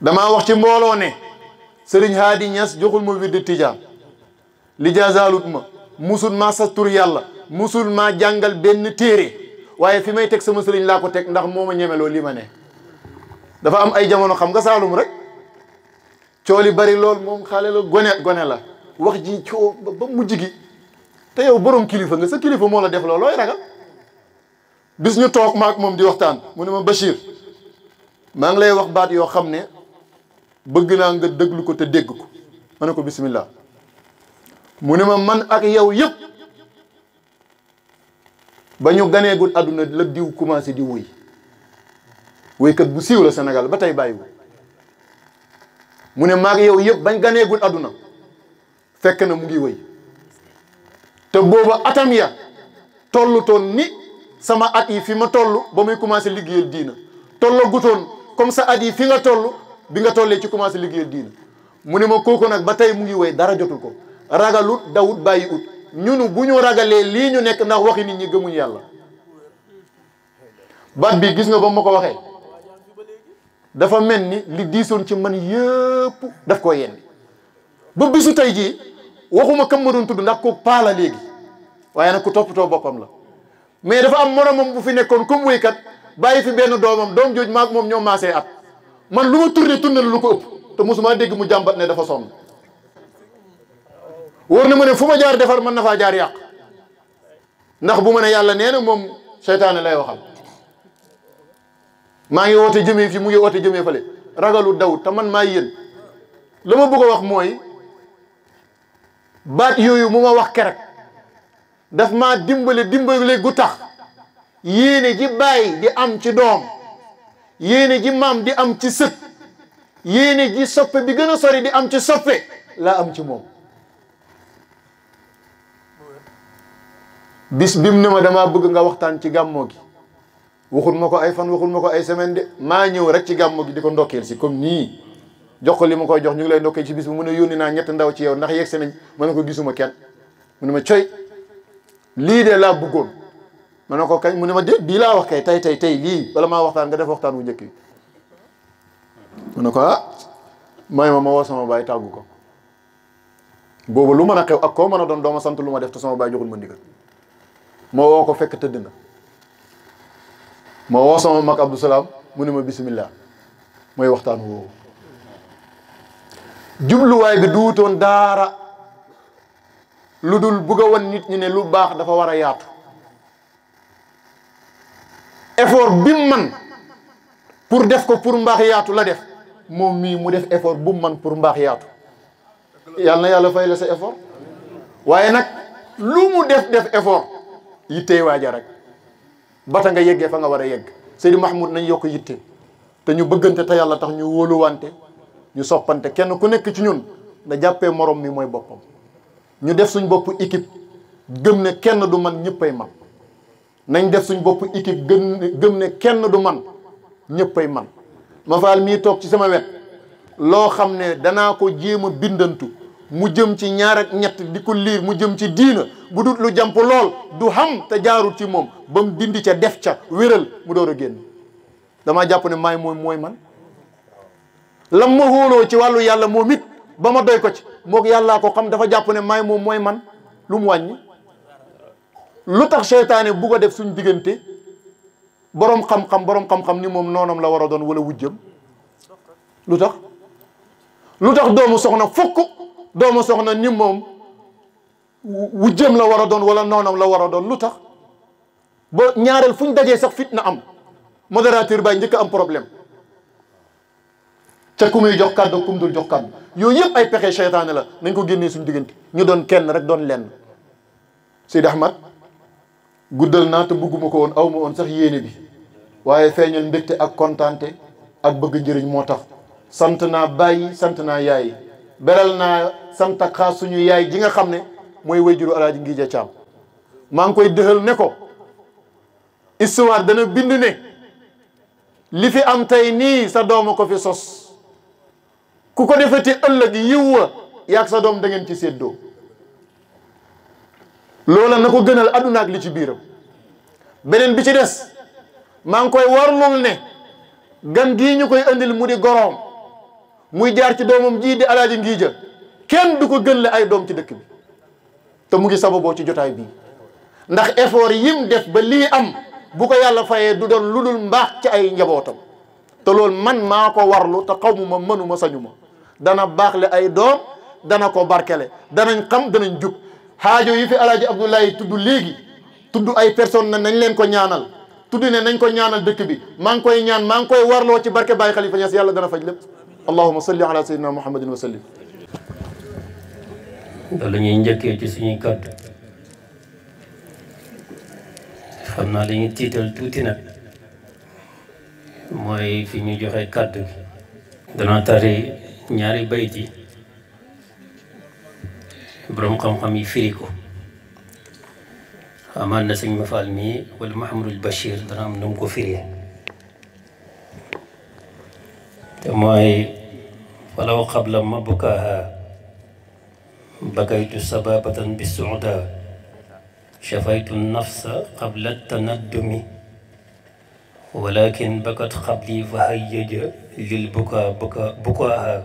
damaa wax ci mbooloo ne Sëriñ Haadi Ñas joxul ma wirdu Tijaan li jazaalut ma musul maa sa tur yàlla musul maa jàngal benn téere waaye fi may teg sama sëriñ laa ko teg ndax moo ma ñemeloo li ma ne dafa am ay jamono xam nga Saalum rek cooli bari lool moom xaale la gone la wax ji coo ba mujj gi te yow borom kilifa nga sa kilifa moo la def loolu looy ragal bis ñu toog maak moom di waxtaan mu ne ma Bachir maa ngi lay wax baat yoo xam ne bëgg naa nga déglu ko te dégg ko ma ne ko bismillah mu ne ma man ak yow yëpp ba ñu ganeegul àdduna la diw commencé di woy woykat bu siiw la Sénégal ba tey bàyyiwul mu ne maag yow yëpp bañ ganeegul àdduna fekk na mu ngi woy te booba atam ya tollu toon ni sama at yi fi ma toll ba muy commencé liggéeyal diina tolloo gutoon comme sa at yi fi nga toll bi nga tollee ci commencé liggéeyal diina mu ne ma kooku nag ba tey mu ngi woy dara jotul ko ragalut dawut bàyyi ut ñunu bu ñu ragalee lii ñu nekk ndax waxi nit ñi gëmuñ yàlla baat bi gis nga ba ma ko waxee dafa mel ni li diisoon ci man yëpp daf koo yendi ba bisu tey jii waxuma kam ma doon tudd ndax ko paala léegi waaye nag ku toppatoo boppam la mais dafa am moromam bu fi nekkoon comme wéykat bàyyi fi benn doomam doom jooj maag moom ñoo maasee at man lu ma tourné lu ko ëpp te mosuma dégg mu jàmbat ne dafa sonn wóor na ma ne fu ma jaar defar mën na faa jaar yàq ndax bu ma ne yàlla nee na moom seytaane lay waxal maa ngi woote jëmee fii mu ngi woote jëmee fale ragalu daw te man maa yéen la ma bëgg a wax mooy baat yooyu mu ma wax kerek daf maa dimbale gu tax yéene ji bàyyi di am ci doom yéene ji maam di am ci sët yéene ji soppe bi gën a sori di am ci soppe laa am ci moom bis bim ne ma damaa bëgg nga waxtaan ci gàmmoo gi waxul ma ko ay fan waxul ma ko ay semaine de maa ñëw rek ci gàmmoo gi di ko ndokkeel si comme nii jox ko li ma koy jox ñu ngi lay ndokkeel ci bis bi mu ne yónni naa ñetti ndaw ci yow ndax yegg si nañ ma ne ko gisuma kenn mu ne ma coy lii de laa bëggoon ma ne ko kañ mu ne ma déet bii laa wax kay tey lii bala maa waxtaan nga def waxtaan wu njëkk bi mu ne ko may ma woo sama baay tàggu ko boobu lu mën a xew ak koo mën a doon dooma sant lu ma def te sama baay joxul ma ndigal ma woo ko fekk tëdd na ma woo sama mag Abdou Salaam mu ne ma bismillah mooy waxtaan woowu jubluwaay bi duutoon daara lu dul bugg a wan nit ñi ne lu baax dafa war a yaatu effort bi man pour def ko pour mbaax yaatu la def moom mii mu def effort bu man pour mbaax yaatu yàlla na yàlla fay la sa effort waaye nag lu mu def effort yittey waaja rek bata nga yeggee fa nga war a yegg Seydi Mahmoud nañ yokk yitte te ñu bëggante te yàlla tax ñu wóoluwante ñu soppante kenn ku nekk ci ñun da jàppee morom mi mooy boppam ñu def suñ bopp équipe gëm ne kenn du man ñëppay man nañ def suñ bopp équipe gëm ne kenn du man ñëppay man ma faal mii toog ci sama wet loo xam ne danaa ko jéem a bindantu mu jëm ci ñaar ak ñett di ko liir mu jëm ci diina bu dut lu jàmp lool du xam te jaarul ci moom ba mu dindi ca def ca wéral mu door a génn damaa jàpp ne maay mooy man lam ma hóoloo ci wàllu yàlla moom it ba ma doy ko ci moog yàllaa ko xam dafa jàpp ne maay moom mooy man lu mu wàññi lu tax seytaane bu ko def suñ diggante borom xam-xam ni moom noonam la war a doon wala wujjam lu tax doomu soxna fukk doomu soxna ni moom wujjam la war a doon wala noonam la war a doon lu tax ba ñaareel fu ñu dajee sax fitna am modérateur bay njëkk am problème ca ku muy jox kàddu ku mu dul jox kàddu yooyu yëpp ay pexe seytaane la nañ ko génnee suñu diggante ñu doon kenn rek doon lenn Seydi Ahmad guddal naa te bëgguma ko woon aw ma woon sax yéene bi waaye feeñal mbégte ak kontaante ak bëgg njëriñ moo tax sant naa bàyyi sant naa yaay beral naa sant ak xaas suñu yaay ji nga xam ne mooy wayjuru Alaaji Ngija Caam maa ngi koy dëxal ne ko histoire dana bind ne li fi am tey nii sa dooma ko fi sos ku ko defati ëllëg yiw wa yaag sa doom da ngeen ci séddoo loola na ko gënal adduna ak li ci biiram beneen bi ci des maa ngi koy warlul ne gan gii ñu koy andil mu di goroom muy jaar ci doomam jii di Alaaji Ngija kenn du ko gën le ay doom ci dëkk bi te mu ngi sababoo ci jotaay bii ndax effort yim def ba lii am bu ko yàlla fayee du doon lu dul mbaax ci ay njabootam te loolu man maa ko warlu te xawmuma mënuma sañuma dana baaxle ay doom dana ko barkele danañ xam danañ jub xaajo yi fi Alaaji Abdoulaye tudd léegi tudd ay personne na nañ leen ko ñaanal tudd ne nañ ko ñaanal dëkk bi maa ngi koy ñaan maa ngi koy warloo ci barke Baye Khalifa Niass yàlla dana faj lépp allahumma salli ala sayyidina muhammadin wa sallim loolu ñuy njëkkee ci suñuy kàddu xam naa li ñu tiital tuuti nag mooy fi ñu joxe kàddu gi danaa tari ñaari bayt yi boroom xam-xam yi firi ko amaan na sëñ Mafal mii wala Mahamadul Bachir dana am nu mu ko firee te mooy falaw qabla ma bukaaha bakaytu sababatan bi suuda shafaytu nafsa qabla tanaddumi walakin bakat qabli fa hayyaja lil bukaaha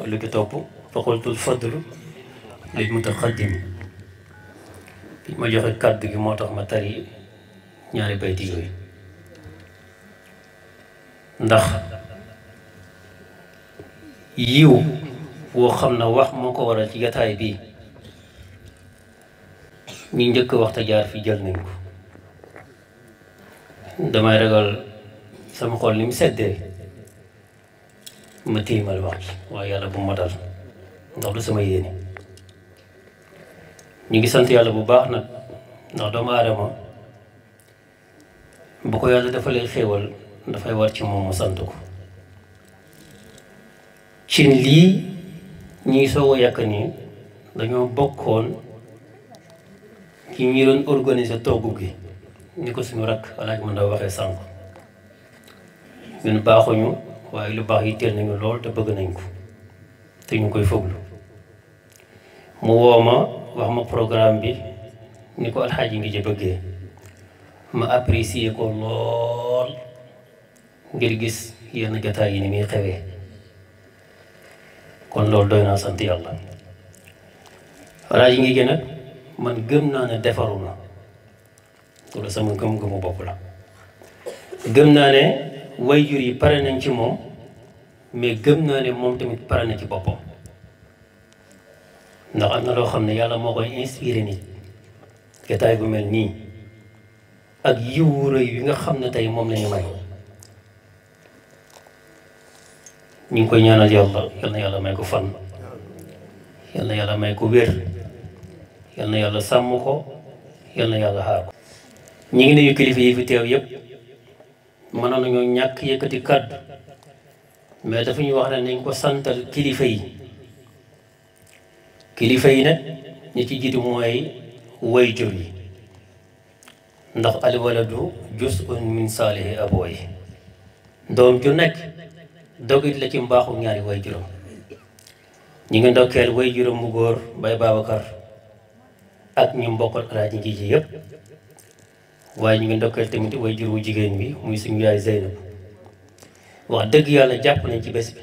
lu ki topp fa qultu l fadlu lil mutaqaddimi bi ma joxe kàddu gi moo tax ma tari ñaari bayti yooyu ndax yiw woo xam na wax moo ko waral ci jataay bii ñi njëkk waxta jaar fi jël nañ ko damay ragal sama xol ni mu seddee ma tiimal wax ci waaye yàlla bu ma dal ndax du sama yéene ñu ngi sant yàlla bu baax nag ndax doomu aadama bu ko yàlla dafa lay xéewal dafay war ci moom mu sant ko cin lii ñuy soog a yàq nii dañoo bokkoon ci ñi doon organiser togg gi ni ko suñu rakk alaaj mën daa waxee sànq ñun baaxuñu waaye lu baax yi teel nañu lool te bëgg nañ ko te ñu koy foglu mu woo ma wax ma programme bi ni ko alxaaji ngi ci bëggee ma apprécier ko lool ngir gis yenn jataay yi ni muy xewee kon loolu doy naa sant yàlla alxaaji ngi gën a man gëm naa ne defaru na loolu sama gëm-gëmu bopp la gëm naa ne wayjur yi pare nañ ci moom mais gëm naa ne moom tamit pare na ci boppam ndax am na loo xam ne yàlla moo koy inspiré nit jataay bu mel nii ak yiwu rëy yi nga xam ne tey moom la ñu may ñu ngi koy ñaanal yàlla yal na yàlla may ko fan yal na yàlla may ko wér yal na yàlla sàmm ko yal na yàlla xaar ko ñi ngi nuyu kilifa yi fi teew yëpp mënoon nañoo ñàkk yëkkati kàddu mais dafa ñu wax ne nañ ko santal kilifa yi nag ñi ci jiitu mooy wayjur yi ndax alwaladu juz'un min saalihi abawayhi doom ju nekk dogit la ci mbaaxu ñaari wayjuram ñi ngi ndokkeel wayjuram mu góor Baye Babacar ak ñu mbokkal alaaji ngi ji yëpp waaye ñu ngi ndokkeel tamit wayjur wu jigéen bi muy suñu yaay Zeynab wax dëgg yàlla jàpp nañ ci bés bi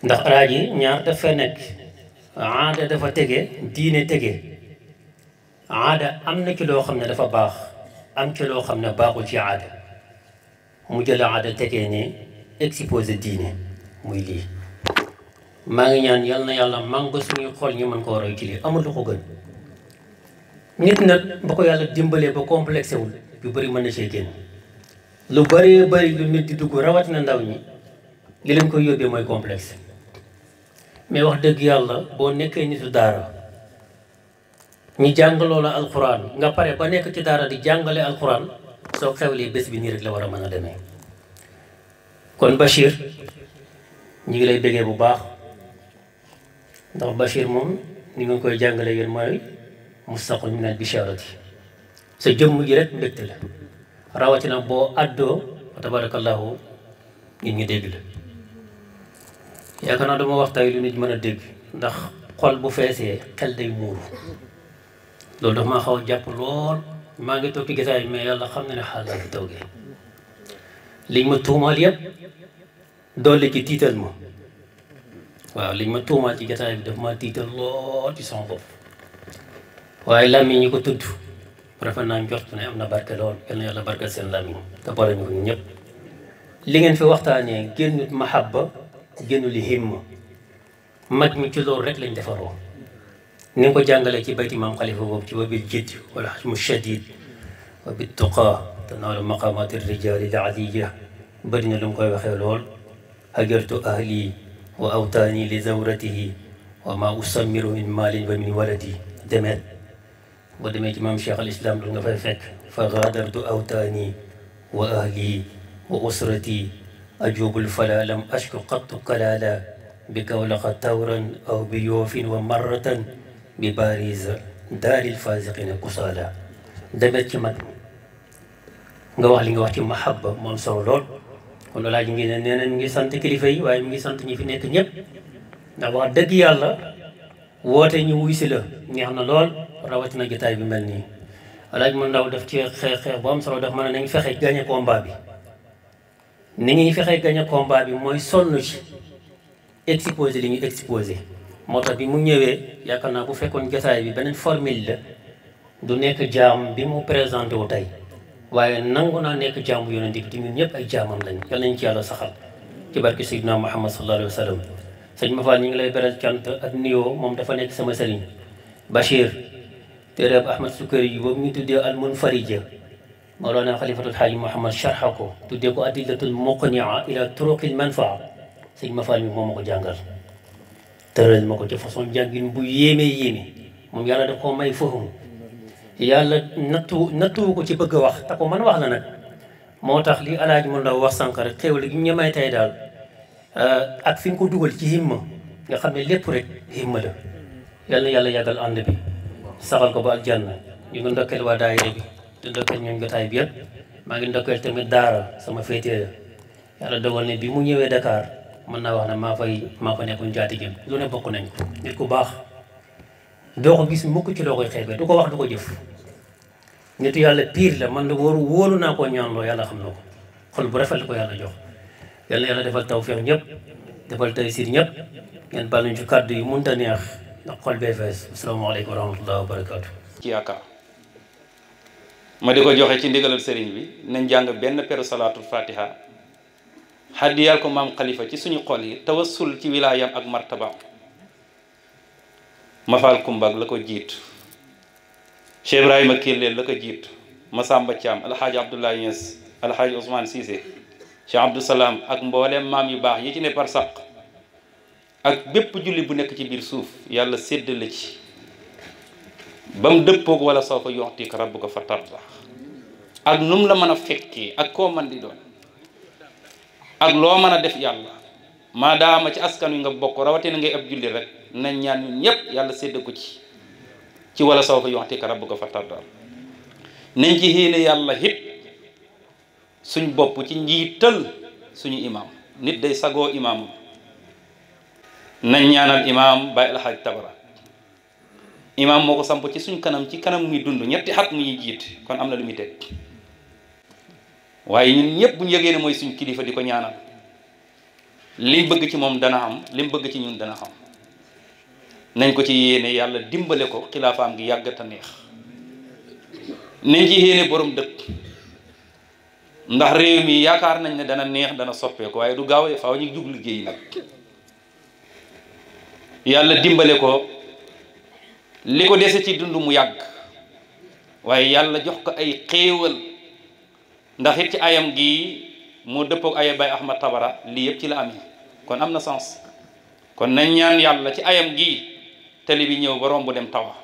ndax alaaji ñaar dafa nekk aada dafa tege diine tege aada am na ci loo xam ne dafa baax am ci loo xam ne baaxul ci aada mu jël aada tegee ne exposé diine muy lii maa ngi ñaan yal na yàlla mango suñuy xol ñu mën koo roy ci lii amul lu ko gën nit nag ba ko yàlla dimbalee ba complexé wul yu bëri mën na cee génn lu bëree bëri lu nit di dugg rawatina ndaw ñi li leen koy yóbbee mooy complexe mais wax dëgg yàlla boo nekkee nitu daara ñi jàngaloo la alxuraan nga pare ba nekk ci daara di jàngale alxuraan soo xewlee bés bi nii rek la war a mën a demee kon Bachir ñi ngi lay bëggee bu baax ndax Bachir moom ni nga koy jàngale yéen mooy mustaqul min al bisharati sa jëmm ji rek mbégte la rawatina boo àddoo tabarakallahu ñun ñu dégg la yaakaar naa dama wax tey lu nit mën a dégg ndax xol bu feesee xel day muuru loolu dafa maa xaw a jàpp lool maa ngi toog ci gisaay mais yàlla xam na ne xaal laa fi toogee liñ ma tuumaal yëpp doole ci tiital ma waaw liñ ma tuumaal ci gisaay bi daf ma tiital lool ci sama bopp waaye làmmiñ ñi ko tudd rafet naa njort ne am na barke lool yal na yàlla barkeel seen làmmiñ te boole ñu ko ñëpp li ngeen fi waxtaanee génnut mahabba génnu li himma mag mi ci loolu rek lañ defaroo ni nga ko jàngalee ci bayti maam xalifa boobu ci wa bil jidd wal hasmu shadid wa bit tuqa tanaalu maqamati rijali l aliya bëri na lu mu koy waxee lool hajartu ahli wa awtaani li zawratihi wa ma usammiru min maalin wa min waladi demeet boo demee ci maam Cheikh al Islam lu nga fay fekk fa gaadartu awtaani wa ahli wa usrati ajubul fala lam ashku qattu kalala bi kawlaqa tawran aw bi yoofin wa marratan bi baris daaril fasiqina kusala demet ci mag nga wax li nga wax ci mahabba moom solo lool kon laaj ngi ne nee na mi ngi sant kilifa yi waaye mi ngi sant ñi fi nekk ñëpp ndax wax dëgg yàlla woote ñu wuy si la neex na lool rawatina jotaay bi mel nii alaaj mu ndaw daf ci xeex bu am solo daf mën a nañ fexe gagné combat bi ni ñuy fexe gagné combat bi mooy sonn ci exposé li ñu exposé moo tax bi mu ñëwee yaakaar naa bu fekkoon jotaay bi beneen formule la du nekk jaam bi mu présenté wu tey waaye nangu naa nekk jaam bu yonent bi te ñun ñëpp ay jaamam lañ yal nañ ci yàlla saxal ci barke Seydina Muhammad sallallahu alayhi wa sallam sëñ Mafal ñu ngi lay beral cant ak nuyoo moom dafa nekk sama sëriñ Bachir téeréb Ahmad Sukari yi boobu ñu tuddee al munfarija Mawlana Xalifatul Xaaji Muhammad sharxa ko tuddee ko adillatul muqnia ila turuqil manfaa sëñ Mafal mi moo ma ko jàngal tëral ma ko ci façon jàngin bu yéeme moom yàlla daf koo may fahum yàlla nattu ko ci bëgg a wax te ko man wax la nag moo tax li alaaji mu ndaw wax sànq rek xéwal gi ñu may tey daal ak fi nga ko dugal ci himma nga xam ne lépp rek himma la yàlla yàlla yàggal ànd bi saxal ko ba aljanna ñu ngi ndokkeel waa daayira bi te ndokkeel ñoom jotaay bi yëpp maa ngi ndokkeel tamit daara sama féetee yàlla dogal ne bi mu ñëwee Dakar mën naa wax ne maa fa nekkoon jaatigéem lu ne bokk nañ ko nit ku baax doo ko gis mukk ci loo koy xeebee du ko wax du ko jëf nitu yàlla pire la man de wóolu naa koo ñaan loo yàlla xam na ko xol bu rafet la ko yàlla jox yàlla yàlla defal tawfiq ñëpp defal taysir ñëpp ngeen baal ñu ci kàddu yi mënut a neex ndax xol bee fees asalaamaaleykum wa rahmatullahi wa barakaatu. ci yaakaar ma di ko joxe ci ndigalal sëriñ bi nañ jàng benn peru salaatul fatiha xaddiyal ko maam xalifa ci suñu xol yi tawassul ci wilaayam ak martaba Mafal Kumbag la ko jiitu Cheikh Ibrahima Kelleel la ko jiitu Masamba Thiam alxaaji Abdoulaye Niass alxaaji Ousmane Cissé Cheikh Abdou Salam ak mboolem maam yu baax yi ci ne par saq ak bépp julli bu nekk ci biir suuf yàlla séddale ci ba mu dëppoog wala soo ko yoxtik rabbuka fa tarda ak num la mën a fekkee ak koo man di doon ak loo mën a def yàlla maadaama ci askan wi nga bokk rawatina ngay ab julli rek nañ ñaan ñun ñëpp yàlla sédd ko ci wala soo ko yoxtik rabbuka fa tarda nañ ci xéene yàlla hit suñ bopp ci njiital suñu imaam nit day sagoo imaamam nañ ñaanal imaam Baye El Hadj Tabara imaam moo ko samp ci suñ kanam ci kanam muy dund ñetti at mu ñuy jiit kon am na lu muy teg waaye ñun ñëpp bu ñu yëgee ne mooy suñ kilifa di ko ñaanal liñ bëgg ci moom dana xam liñ bëgg ci ñun dana xam nañ ko ci yéene yàlla dimbale ko xilaafaam gi yàgg te neex nañ ci yéene borom dëkk ndax réew mi yaakaar nañ ne dana neex dana soppeeku waaye du gaaw faaw ñu jug liggéey nag yàlla dimbale ko li ko dese ci dund mu yàgg waaye yàlla jox ko ay xéewal ndax it ci ayam gi moo dëppook aya Baye Ahmad Tabara lii yëpp ci la amee kon am na sens kon nañ ñaan yàlla ci ayam gi télé bi ñëw ba romb dem tawa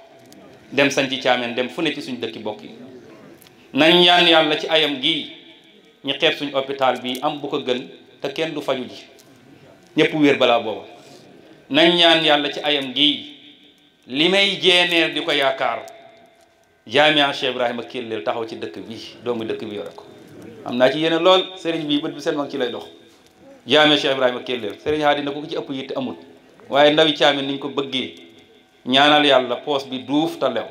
dem sañ ci caameen dem fu ne ci suñ dëkki bokk yi nañ ñaan yàlla ci ayam gi ñu xeeb suñ hôpital bi am bu ko gën te kenn du faju ji ñëpp wér balaa booba nañ ñaan yàlla ci ayam gi li may jeeneer di ko yaakaar jaamia Cheikh Ibrahima Kelleel taxaw ci dëkk bi doomu dëkk bi yore ko am naa ci yéene lool sëriñ bi bët bi seen mag ci lay dox jaamia Cheikh Ibrahima Kelleel sëriñ Haadi na ko ci ëpp yitte amul waaye ndawi caamin niñ ko bëggee ñaanal yàlla poos bi duuf te lew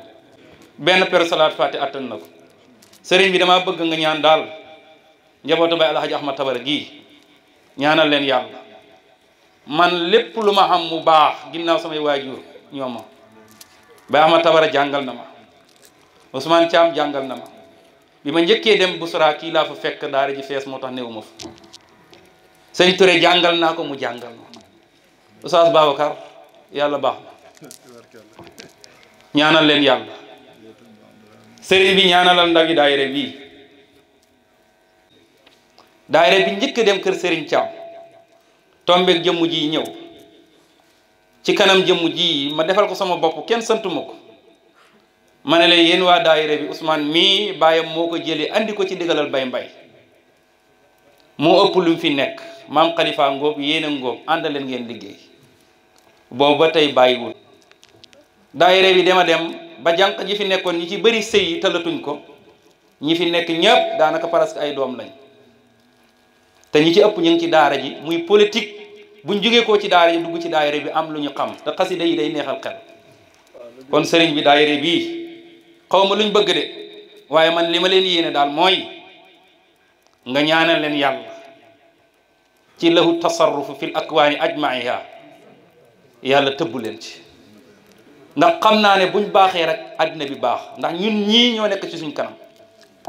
benn per salaat fàtte attan na ko sëriñ bi damaa bëgg nga ñaan daal njabootu Baye Alhaji Ahmad Tabara gii ñaanal leen yàlla man lépp lu ma xam mu baax ginnaaw samay waajur ñoom ma Baye Ahmad Tabara jàngal na ma Ousmane Thiam jàngal na ma bi ma njëkkee dem Bousra kii laa fa fekk daara ji fees moo tax néew ma fa sëñ Touré jàngal naa ko mu jàngal ma Oustaz Babacar yàlla baax na ñaanal leen yàlla sëriñ bi ñaanalal ndawi daayira bii daayira bi njëkk dem kër Serigne Thiam tombeeg jëmm ji ñëw ci kanam jëmm ji ma defal ko sama bopp kenn santuma ko ma ne leen yéen waa daayira bi Ousmane mii baayam moo ko jëlee andi ko ci ndigalal Baye Mbaye moo ëpp lu mu fi nekk maam Khalifa ngóob yéen a ngóob àndaleen ngeen liggéey boobu ba tey bàyyiwul daayira bi dema dem ba jànq ji fi nekkoon ñi ci bëri sëy yi tëlatuñ ko ñi fi nekk ñëpp daanaka presque ay doom lañ te ñi ci ëpp ñu ngi ci daara ji muy politique buñ jógee koo ci daara ji dugg ci daayira bi am lu ñu xam te xasida yi day neexal xel kon sëriñ bi daayira bii xaw ma luñ bëgg de waaye man li ma leen yéene daal mooy nga ñaanal leen yàlla ci lahu tasarrufu fil akwaani ajmaiha yàlla tëbbu leen ci ndax xam naa ne buñ baaxee rek àddina bi baax ndax ñun ñii ñoo nekk ci suñ kanam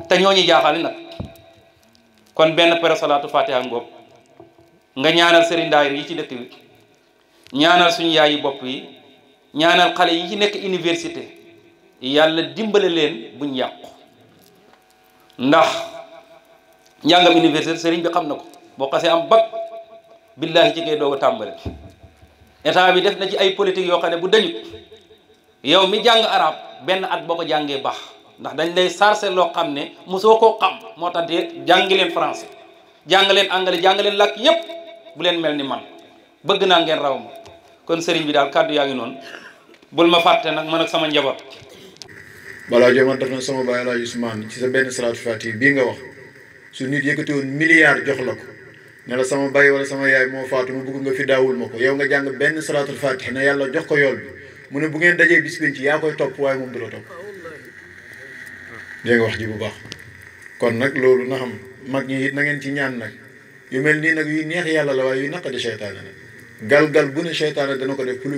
te ñoo ñu jaaxal nag kon benn pere salaatu fatiha ngóob nga ñaanal sëriñ daayira yi ci dëkk bi ñaanal suñu yaayi bopp yi ñaanal xale yi ci nekk université yàlla dimbale leen buñ yàqu ndax njàngam université sëriñ bi xam na ko boo xasee am bac billaahi ci ngay doog a tàmbale état bi def na ci ay politique yoo xam ne bu dañut yow mi jàng arab benn at boo ko jàngee baax ndax dañ lay sarse loo xam ne mosoo koo xam moo tax de jàngi leen français jàng leen anglais jàng leen làkk yépp bu leen mel ni man bëgg naa ngeen raw ma kon sëriñ bi daal kàddu yaa ngi noonu bul ma fàtte nag man ak sama njaboot. balaa joma def na sama baay Alaaji Usmaan ci sa benn salaatu faatiha bii nga wax su nit yëkkati woon milliard jox la ko ne la sama baay wala sama yaay moo faatu mu bëgg nga fi daawul ma ko yow nga jàng benn salaatul faatiha ne yàlla jox ko yool bi mu ne bu ngeen dajee bis penc yaa koy topp waaye moom du la topp dégg nga wax ji bu baax kon nag loolu na xam mag ñi it na ngeen ci ñaan nag yu mel nii nag yu neex yàlla la waaye yu naqadi seytaane nag gal-gal bu ne seytaane dana ko def pour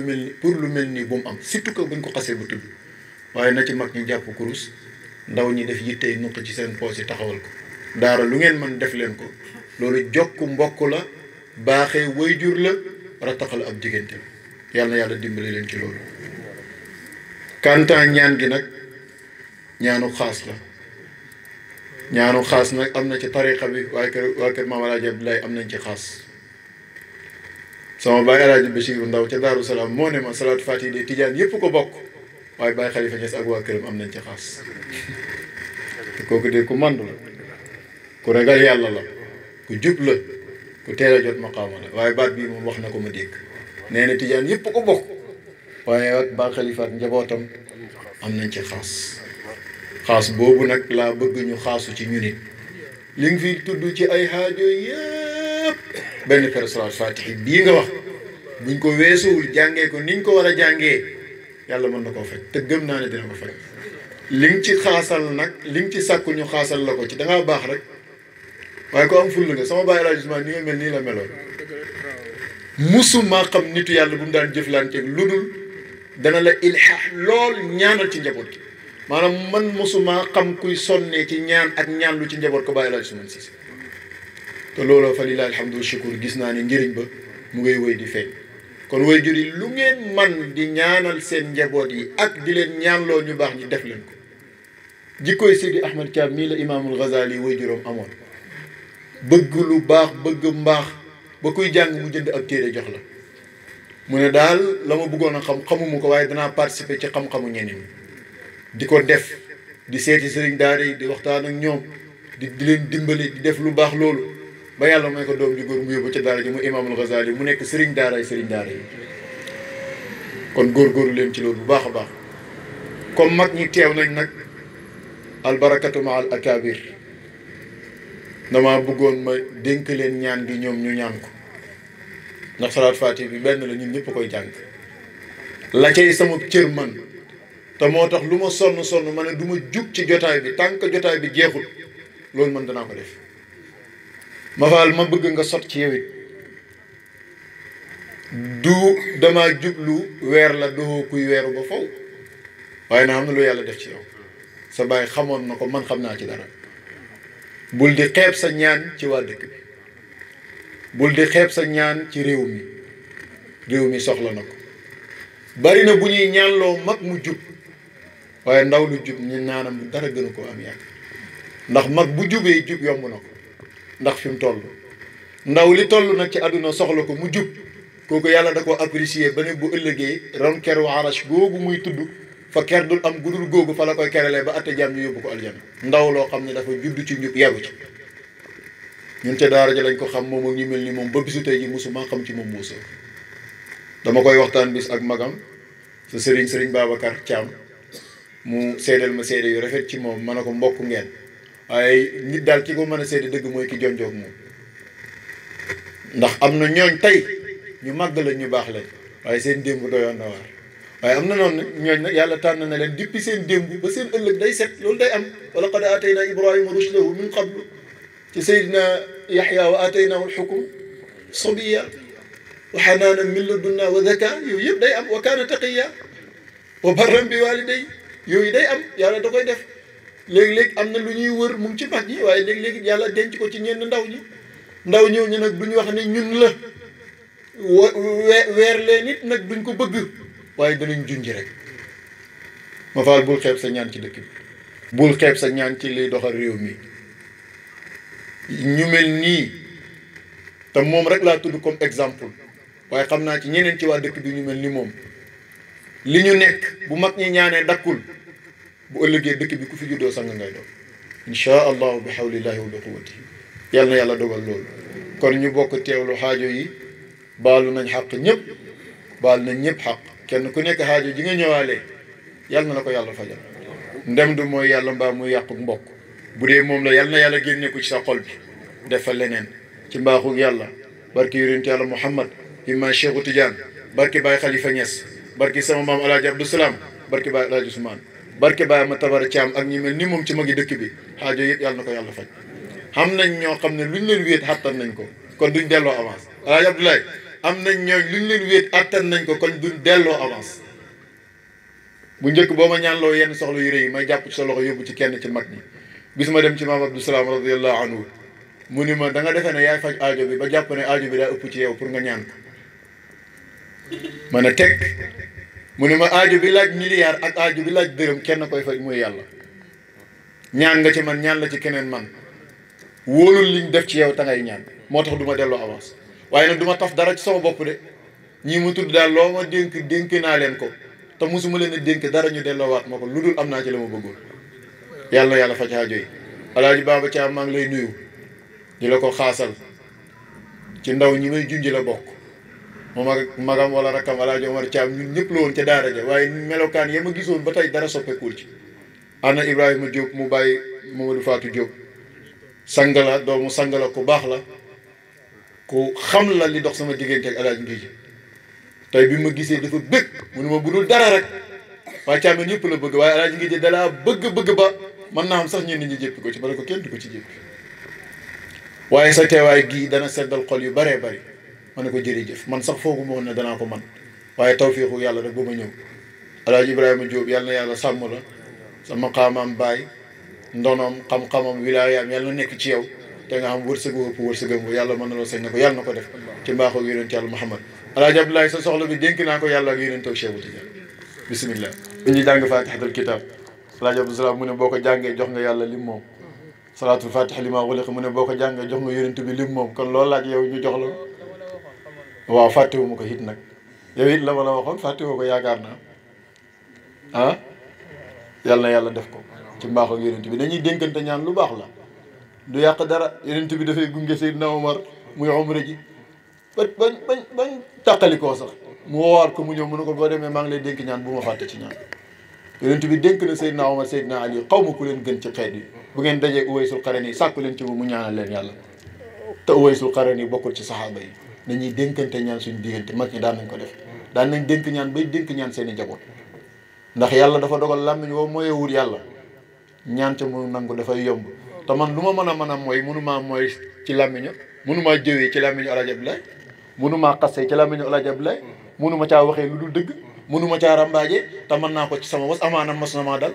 lu mel nii bu mu am surtout que buñ ko xasee bu tudd waaye na ci mag ñi jàpp kurus ndaw ñi def yittey nuq ci seen poos yi taxawal ko daara lu ngeen mën def leen ko loolu jokk mbokk la baaxee wayjur la rataxal ab diggante yàlla na yàlla dimbali leen ci loolu kantaan ñaan gi nag ñaanu xaas la ñaanu xaas nag am na ci tariqa bi waa kër maam Alaaji Abdoulaye am nañ ci xaas sama baay Alaaji Bachiru Ndaw ca Daaru Salaam moo ne ma salaatu faatiha de tijaan yëpp ko bokk waaye Baay Xalifa Ñas ak waa këram am nañ ci xaas te kooku de ku mandu la ku ragal yàlla la ku jub la ku teel a jot maqaama la waaye baat bii moom wax na ko ma dégg nee na tijaan yëpp ko bokk waaye ak Baay Xalifa ak njabootam am nañ ci xaas xaas boobu nag laa bëgg ñu xaasu ci ñu nit li nga fi tudd ci ay xaajo yëpp benn per salaatu faatiha bii nga wax buñ ko weesuwul jàngee ko niñ ko war a jàngee yàlla mën na koo faj te gëm naa ne dina ko faj li nga ci xaasal nag li nga ci sàkku ñu xaasal la ko ci dangaa baax rek waaye ko am ful nga sama baay Alaaji Usmaan ni nga mel nii la meloon musuma xam nitu yàlla bu mu daan jëflanteeg lu dul dana la ilhaax lool ñaanal ci njaboot gi maanaam man musuma xam kuy sonnee ci ñaan ak ñaan lu ci njaboot ko Baay Alaaji Usmaan Siise te looloo fa lillahi alhamdu wa shukur gis naa ne njëriñ ba mu ngay wéy di feeñ kon way jur yi lu ngeen man di ñaanal seen njaboot yi ak di leen ñaanloo ñu baax ñi def leen ko jikkoy Sidi Ahmad Thiam mii la imaamul Ghazali way juróom amoon bëgg lu baax bëgg mbaax ba kuy jàng mu jënd ak téere jox la mu ne daal la ma bëggoon a xam xamuma ko waaye danaa participer ci xam-xamu ñeneen ñi di ko def di seeti sëriñ daara yi di waxtaan ak ñoom di leen dimbali di def lu baax loolu ba yàlla may ko doom ju góor mu yóbbu ca daara ji mu imaamul Ghazali mu nekk sëriñ daara yi kon góorgóorlu leen ci loolu bu baax a baax comme mag ñi teew nañ nag albarakatu ma al akabir dama bëggoon ma dénk leen ñaan gi ñoom ñu ñaan ko ndax salaat faatiha bi benn la ñun ñëpp koy jàng la cay sama cër man te moo tax lu ma sonn ma ne du ma jug ci jotaay bi tant que jotaay bi jeexul loolu man danaa ko def ma faal ma bëgg nga sot ci yow it du dama jublu weer la doo kuy weeru ba faw waaye na xam ne lu yàlla def ci yow sa baay xamoon na ko man xam naa ci dara bul di xeeb sa ñaan ci waa dëkk bi bul di xeeb sa ñaan ci réew mi soxla na ko bari na bu ñuy ñaanloo mag mu jub waaye ndaw lu jub ñu naanam dara gënu ko am yàgg ndax mag bu jubee jub yomb na ko ndax fi mu toll ndaw li toll nag ci àdduna soxla ko mu jub kooku yàlla da koo apprécier ba ne bu ëllëgee ron keru arash googu muy tudd fa ker dul am gudul googu fa la koy keralee ba atte jaam ñu yóbbu ko aljana ndaw loo xam ne dafa judd ci njub yaru ci ñun ca daara ja lañ ko xam moom ak ñu mel ni moom ba bisu tey ji musuma xam ci moom Moussa dama koy waxtaan bis ak magam sa sëriñ Babacar Thiam mu seedeel ma seede yu rafet ci moom ma ne ko mbokk ngeen waaye nit daal ki ko mën a seede dëgg mooy ki jonjoog moom ndax am na ñooñ tey ñu màgg lañ ñu baax lañ waaye seen démb doyoon na waar waaye am na noonu ñooñ nag yàlla tànn na leen depuis seen démb ba seen ëllëg day set loolu day am wa laqad aataynaa Ibrahima rushdahu min qablu ci Seydina Yaxya wa aataynaahu al-hukm sabiyya wa hanaanan min ladunnaa wa zakaa yooyu yëpp day am wa kaana taqiyya wa barran bi waalidayhi yooyu day am yàlla da koy def léegi-léegi am na lu ñuy wër mu ngi ci mag ñi waaye léegi-léegi yàlla denc ko ci ñenn ndaw ñi ndaw ñëw ñu nag duñu wax ne ñun la weer leen it nag duñ ko bëgg waaye danañ junj rek ma faal bul xeeb sa ñaan ci dëkk bi bul xeeb sa ñaan ci liy doxal réew mi ñu mel nii te moom rek laa tudd comme exemple waaye xam naa ci ñeneen ci waa dëkk bi ñu mel ni moom li ñu nekk bu mag ñi ñaanee dakkul bu ëllëgee dëkk bi ku fi juddoo sang ngay doon inchaa allahu bi hawlillahi wa bi quwwatihi yal na yàlla dogal loolu kon ñu bokk teewlu xaajo yi baalu nañ xaq ñëpp baal nañ ñëpp xaq kenn ku nekk xaajo ji nga ñëwaalee yal na la ko yàlla fajal ndem du mooy yàlla mbaa muy yàqu mbokk bu dee moom la yal na yàlla génne ko ci sa xol bi def fa leneen ci mbaaxu yàlla barki yonent yàlla Muhammad imam Cheikhu Tidiane barki Baye Khalifa Niass barki sama maam El Hadj Abdou Salam barki Baye El Hadj Ousmane barki Baye ma Tabara Thiam ak ñi mel ni moom ci magi dëkk bi xaajo yëpp yàlla na ko yàlla faj xam nañ ñoo xam ne luñ leen wéet attan nañ ko kon duñ delloo avance El Hadj Abdoulaye am nañ ñoo luñ leen wéet attan nañ ko kon duñ delloo avance bu njëkk boo ma ñaanloo yenn soxla yu rëy yi may jàpp ci sa loxo yóbbu ci kenn ci mag ñi bis ma dem ci maam Abdou Salam radiyallahu anhu mu ni ma da nga defee ne yaay faj aajo bi ba jàpp ne aajo bi daa ëpp ci yow pour nga ñaan ko ma ne teg mu ne ma aajo bi laaj milliard ak aajo bi laaj dërëm kenn koy faj muy yàlla ñaan nga ci man ñaan la ci keneen man wóolul liñ def ci yow ta ngay ñaan moo tax du ma delloo avance waaye nag du ma taf dara ci sama bopp de ñii mu tudd daal loo ma dénk naa leen ko te mosuma leen a dénk dara ñu delloowaat ma ko lu dul am naa ci la ma bëggoon yàlla na yàlla faj aajo yi Alaaji Baaba Caam maa ngi lay nuyu di la ko xaasal ci ndaw ñi may junj la bokk moom ak magam wala rakkam Alaaji Omar Caam ñun ñëpp la woon ca daara ja waaye melokaan ya ma gisoon ba tey dara soppeekul ci ana Ibrahima Diop mu bàyyi Mamadou Fatou Diop sangala doomu sangala ku baax la ku xam la li dox sama diggante ak Alaaji Ngiji tey bi ma gisee dafa bëgg mu ne ma budul dara rek waaye Caameen yëpp la bëgg waaye Alaaji Ngiji dalaa bëgg ba mën naa am sax ñenn ñi jéppi ko ci ba ne ko kenn du ko ci jéppi waaye sa teewaay gii dana seddal xol yu baree bari ma ne ko jërëjëf man sax foogu ma woon ne danaa ko man waaye tawfiixu yàlla rek ba ma ñëw Alaaji Ibrahima Diop yàlla na yàlla sàmm la sa maqaamaam baay ndonoom xam-xamam wilaayaam yàlla na nekk ci yow te nga xam wërsëgu ëpp wërsëgam yàlla mën na loo sañ ne ko yàlla na ko def ci mbaaxoo yonent yàlla Muhammad Alaaji Abdoulaye sa soxla bi dénk naa ko yàlla ak yonent ak Cheikh Tidiane bismillah ñu jàng faatihatul kitaab Alaaji Abdou Salam mu ne boo ko jàngee jox nga yàlla lim moom salaatul fatiha li ma xuliq mu ne boo ko jàngee jox nga yonent bi lim moom kon loolu laaj yow ñu jox la waaw fàttewu ma ko it nag yow it la ma la waxoon fàttewu ko yaakaar naa ah yàlla na yàlla def ko ci mbaax ak yonent bi dañuy dénkante ñaan lu baax la du yàq dara yonent bi dafay gunge Seydina Omar muy umra ji bañ tàqalikoo sax mu woowaat ko mu ñëw mu ne ko boo demee maa ngi lay dénk ñaan bu ma fàtte ci ñaan yonent bi dénk na Seydina Omar Seydina Ali xaw ma ku leen gën ci xeet yi bu ngeen dajee Uwaysul Qarani sàkku leen ci mu ñaanal leen yàlla te Uwaysul Qarani bokkul ci saxaaba yi dañuy dénkante ñaan suñu diggante mag ñi daan nañ ko def daan nañ dénk ñaan bay dénk ñaan seen i njaboot ndax yàlla dafa dogal làmmiñ woo mooyewul yàlla ñaan ca mu nangu dafay yomb te man lu ma mën a mooy mënumaa mooy ci làmmiñu mënumaa jëwee ci làmmiñu Alaaji Abdoulaye mënumaa xasee ci làmmiñu Alaaji Abdoulaye mënuma caa waxee lu dul dëgg mënuma caa rambaaje te mën naa ko ci sama was amaana mas na maa dal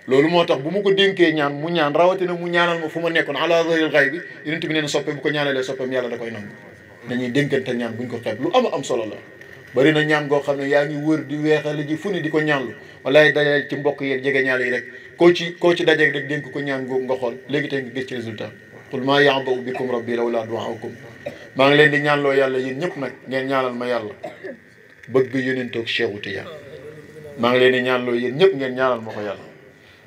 loolu moo tax bu ma ko dénkee ñaan mu ñaan rawatina mu ñaanal ma fu ma nekkoon ala zahril ghaib bi yonent bi nee na soppe bu ko ñaanalee soppeem yàlla da koy nangu dañuy dénkante ñaan buñ ko xeeb lu am solo la bari na ñaan goo xam ne yaa ngi wër di weexale ji fu ne di ko ñaanlu walaay dajale ci mbokk yeeg jege ñaale yi rek koo ci dajeeg rek dénk ko ñaan googu nga xool léegi tey nga gis ci résultat qul maa ya'ba'u bikum rabbi lawlaa du'aa'ukum maa ngi leen di ñaanloo yàlla yéen ñëpp nag ngeen ñaanal ma yàlla bëgg yonentoog Cheikhu Tidiane maa ngi leen di ñaanloo yéen ñëpp ngeen ñaanal ma ko yàlla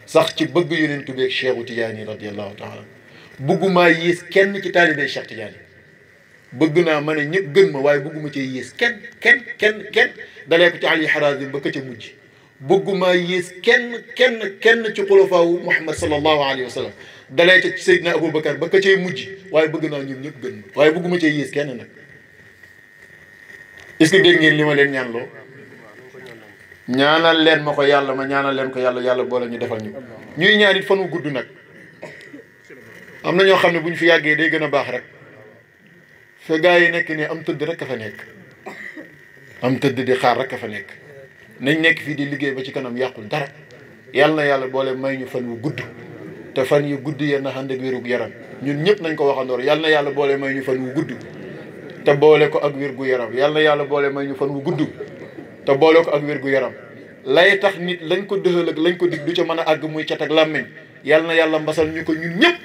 sax ci bëgg yonent bi ak Cheikhu Tidiane radiyallahu taala bëggumaa yées kenn ci taalibey Cheikh Tidiane bëgg naa ma ne ñëpp gën ma waaye bëgguma cee yées kenn dalee ko ci Ali Harazim ba ka ca mujj bëgguma yées kenn ci xulafaawu Muhammad sallallahu alayhi wa sallam dalee ci Seydina Aboubacar ba ka cay mujj waaye bëgg naa ñoom ñëpp gën ma waaye bëgguma cee yées kenn nag est-ce que dégg ngeen li ma leen ñaan loo ñaanal leen ma ko yàlla ma ñaanal leen ko yàlla boole ñu defal ñu ñuy ñaan it fan wu gudd nag am na ñoo xam ne bu ñu fi yàggee day gën a baax rek fa gaa yi nekk nii am tëdd rek a fa nekk am tëdd di xaar rek a fa nekk nañ nekk fii di liggéey ba ci kanam yàqul dara yàlla na yàlla boole may ñu fan wu gudd te fan yu gudd yéen a ànd ak wérug yaram ñun ñëpp nañ ko waxandoor yàlla na yàlla boole may ñu fan wu gudd te boole ko ak wér gu yaram yàlla na yàlla boole may ñu fan wu gudd te boole ko ak wér gu yaram lay tax nit lañ ko dëxal ak lañ ko dig du ca mën a àgg muy cat ak làmmiñ yàlla na yàlla mbasal ñu ko ñun ñëpp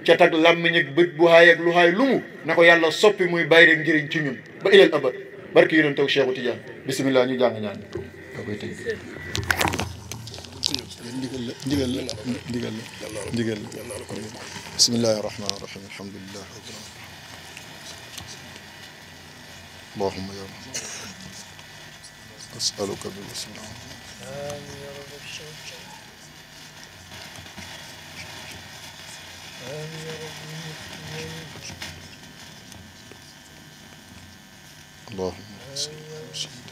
cat ak làmmiñ ak bët bu haay ak lu haay lu mu na ko yàlla soppi muy bàyyi rek njëriñ ci ñun ba ilal abad barki yonent taw Cheikhu Tidiane bisimilah ñu jàng ñaan da koy tëj ndigal la bismillahi rahmani rahim alhamdulillah allahumma ya أسألك بالإسلام اللهم صل وسلم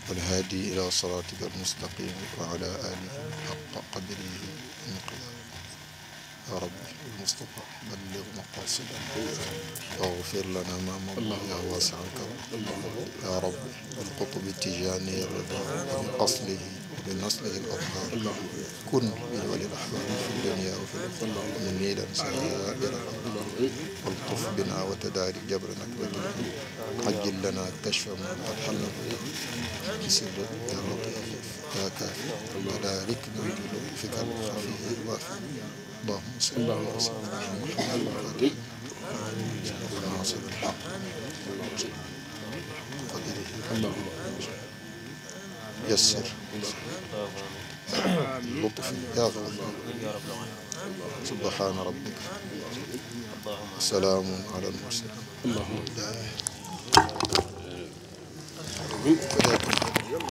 والهادي إلى صراطك المستقيم وعلى آله حق قدره ومقداره يا رب المصطفى بلغ مقاصدنا واغفر لنا ما مضى يا واسع الكرم يا رب بالقطب التجاني الرضا وبأصله وبنسله الأطهار كن بولي الأحوال في الدنيا وفي الأخرى منيلا سائرا والطف بنا وتداري جبر نكبتنا عجل لنا كشف ما قد حل بسر يا لطيف يا كافي وبارك في كرم خفيه الوافي اللهم صل وسلم على محمد ناصر الحق قدره اللهم يسر اللطف يا غفور سبحان ربك سلام على المرسلين اللهم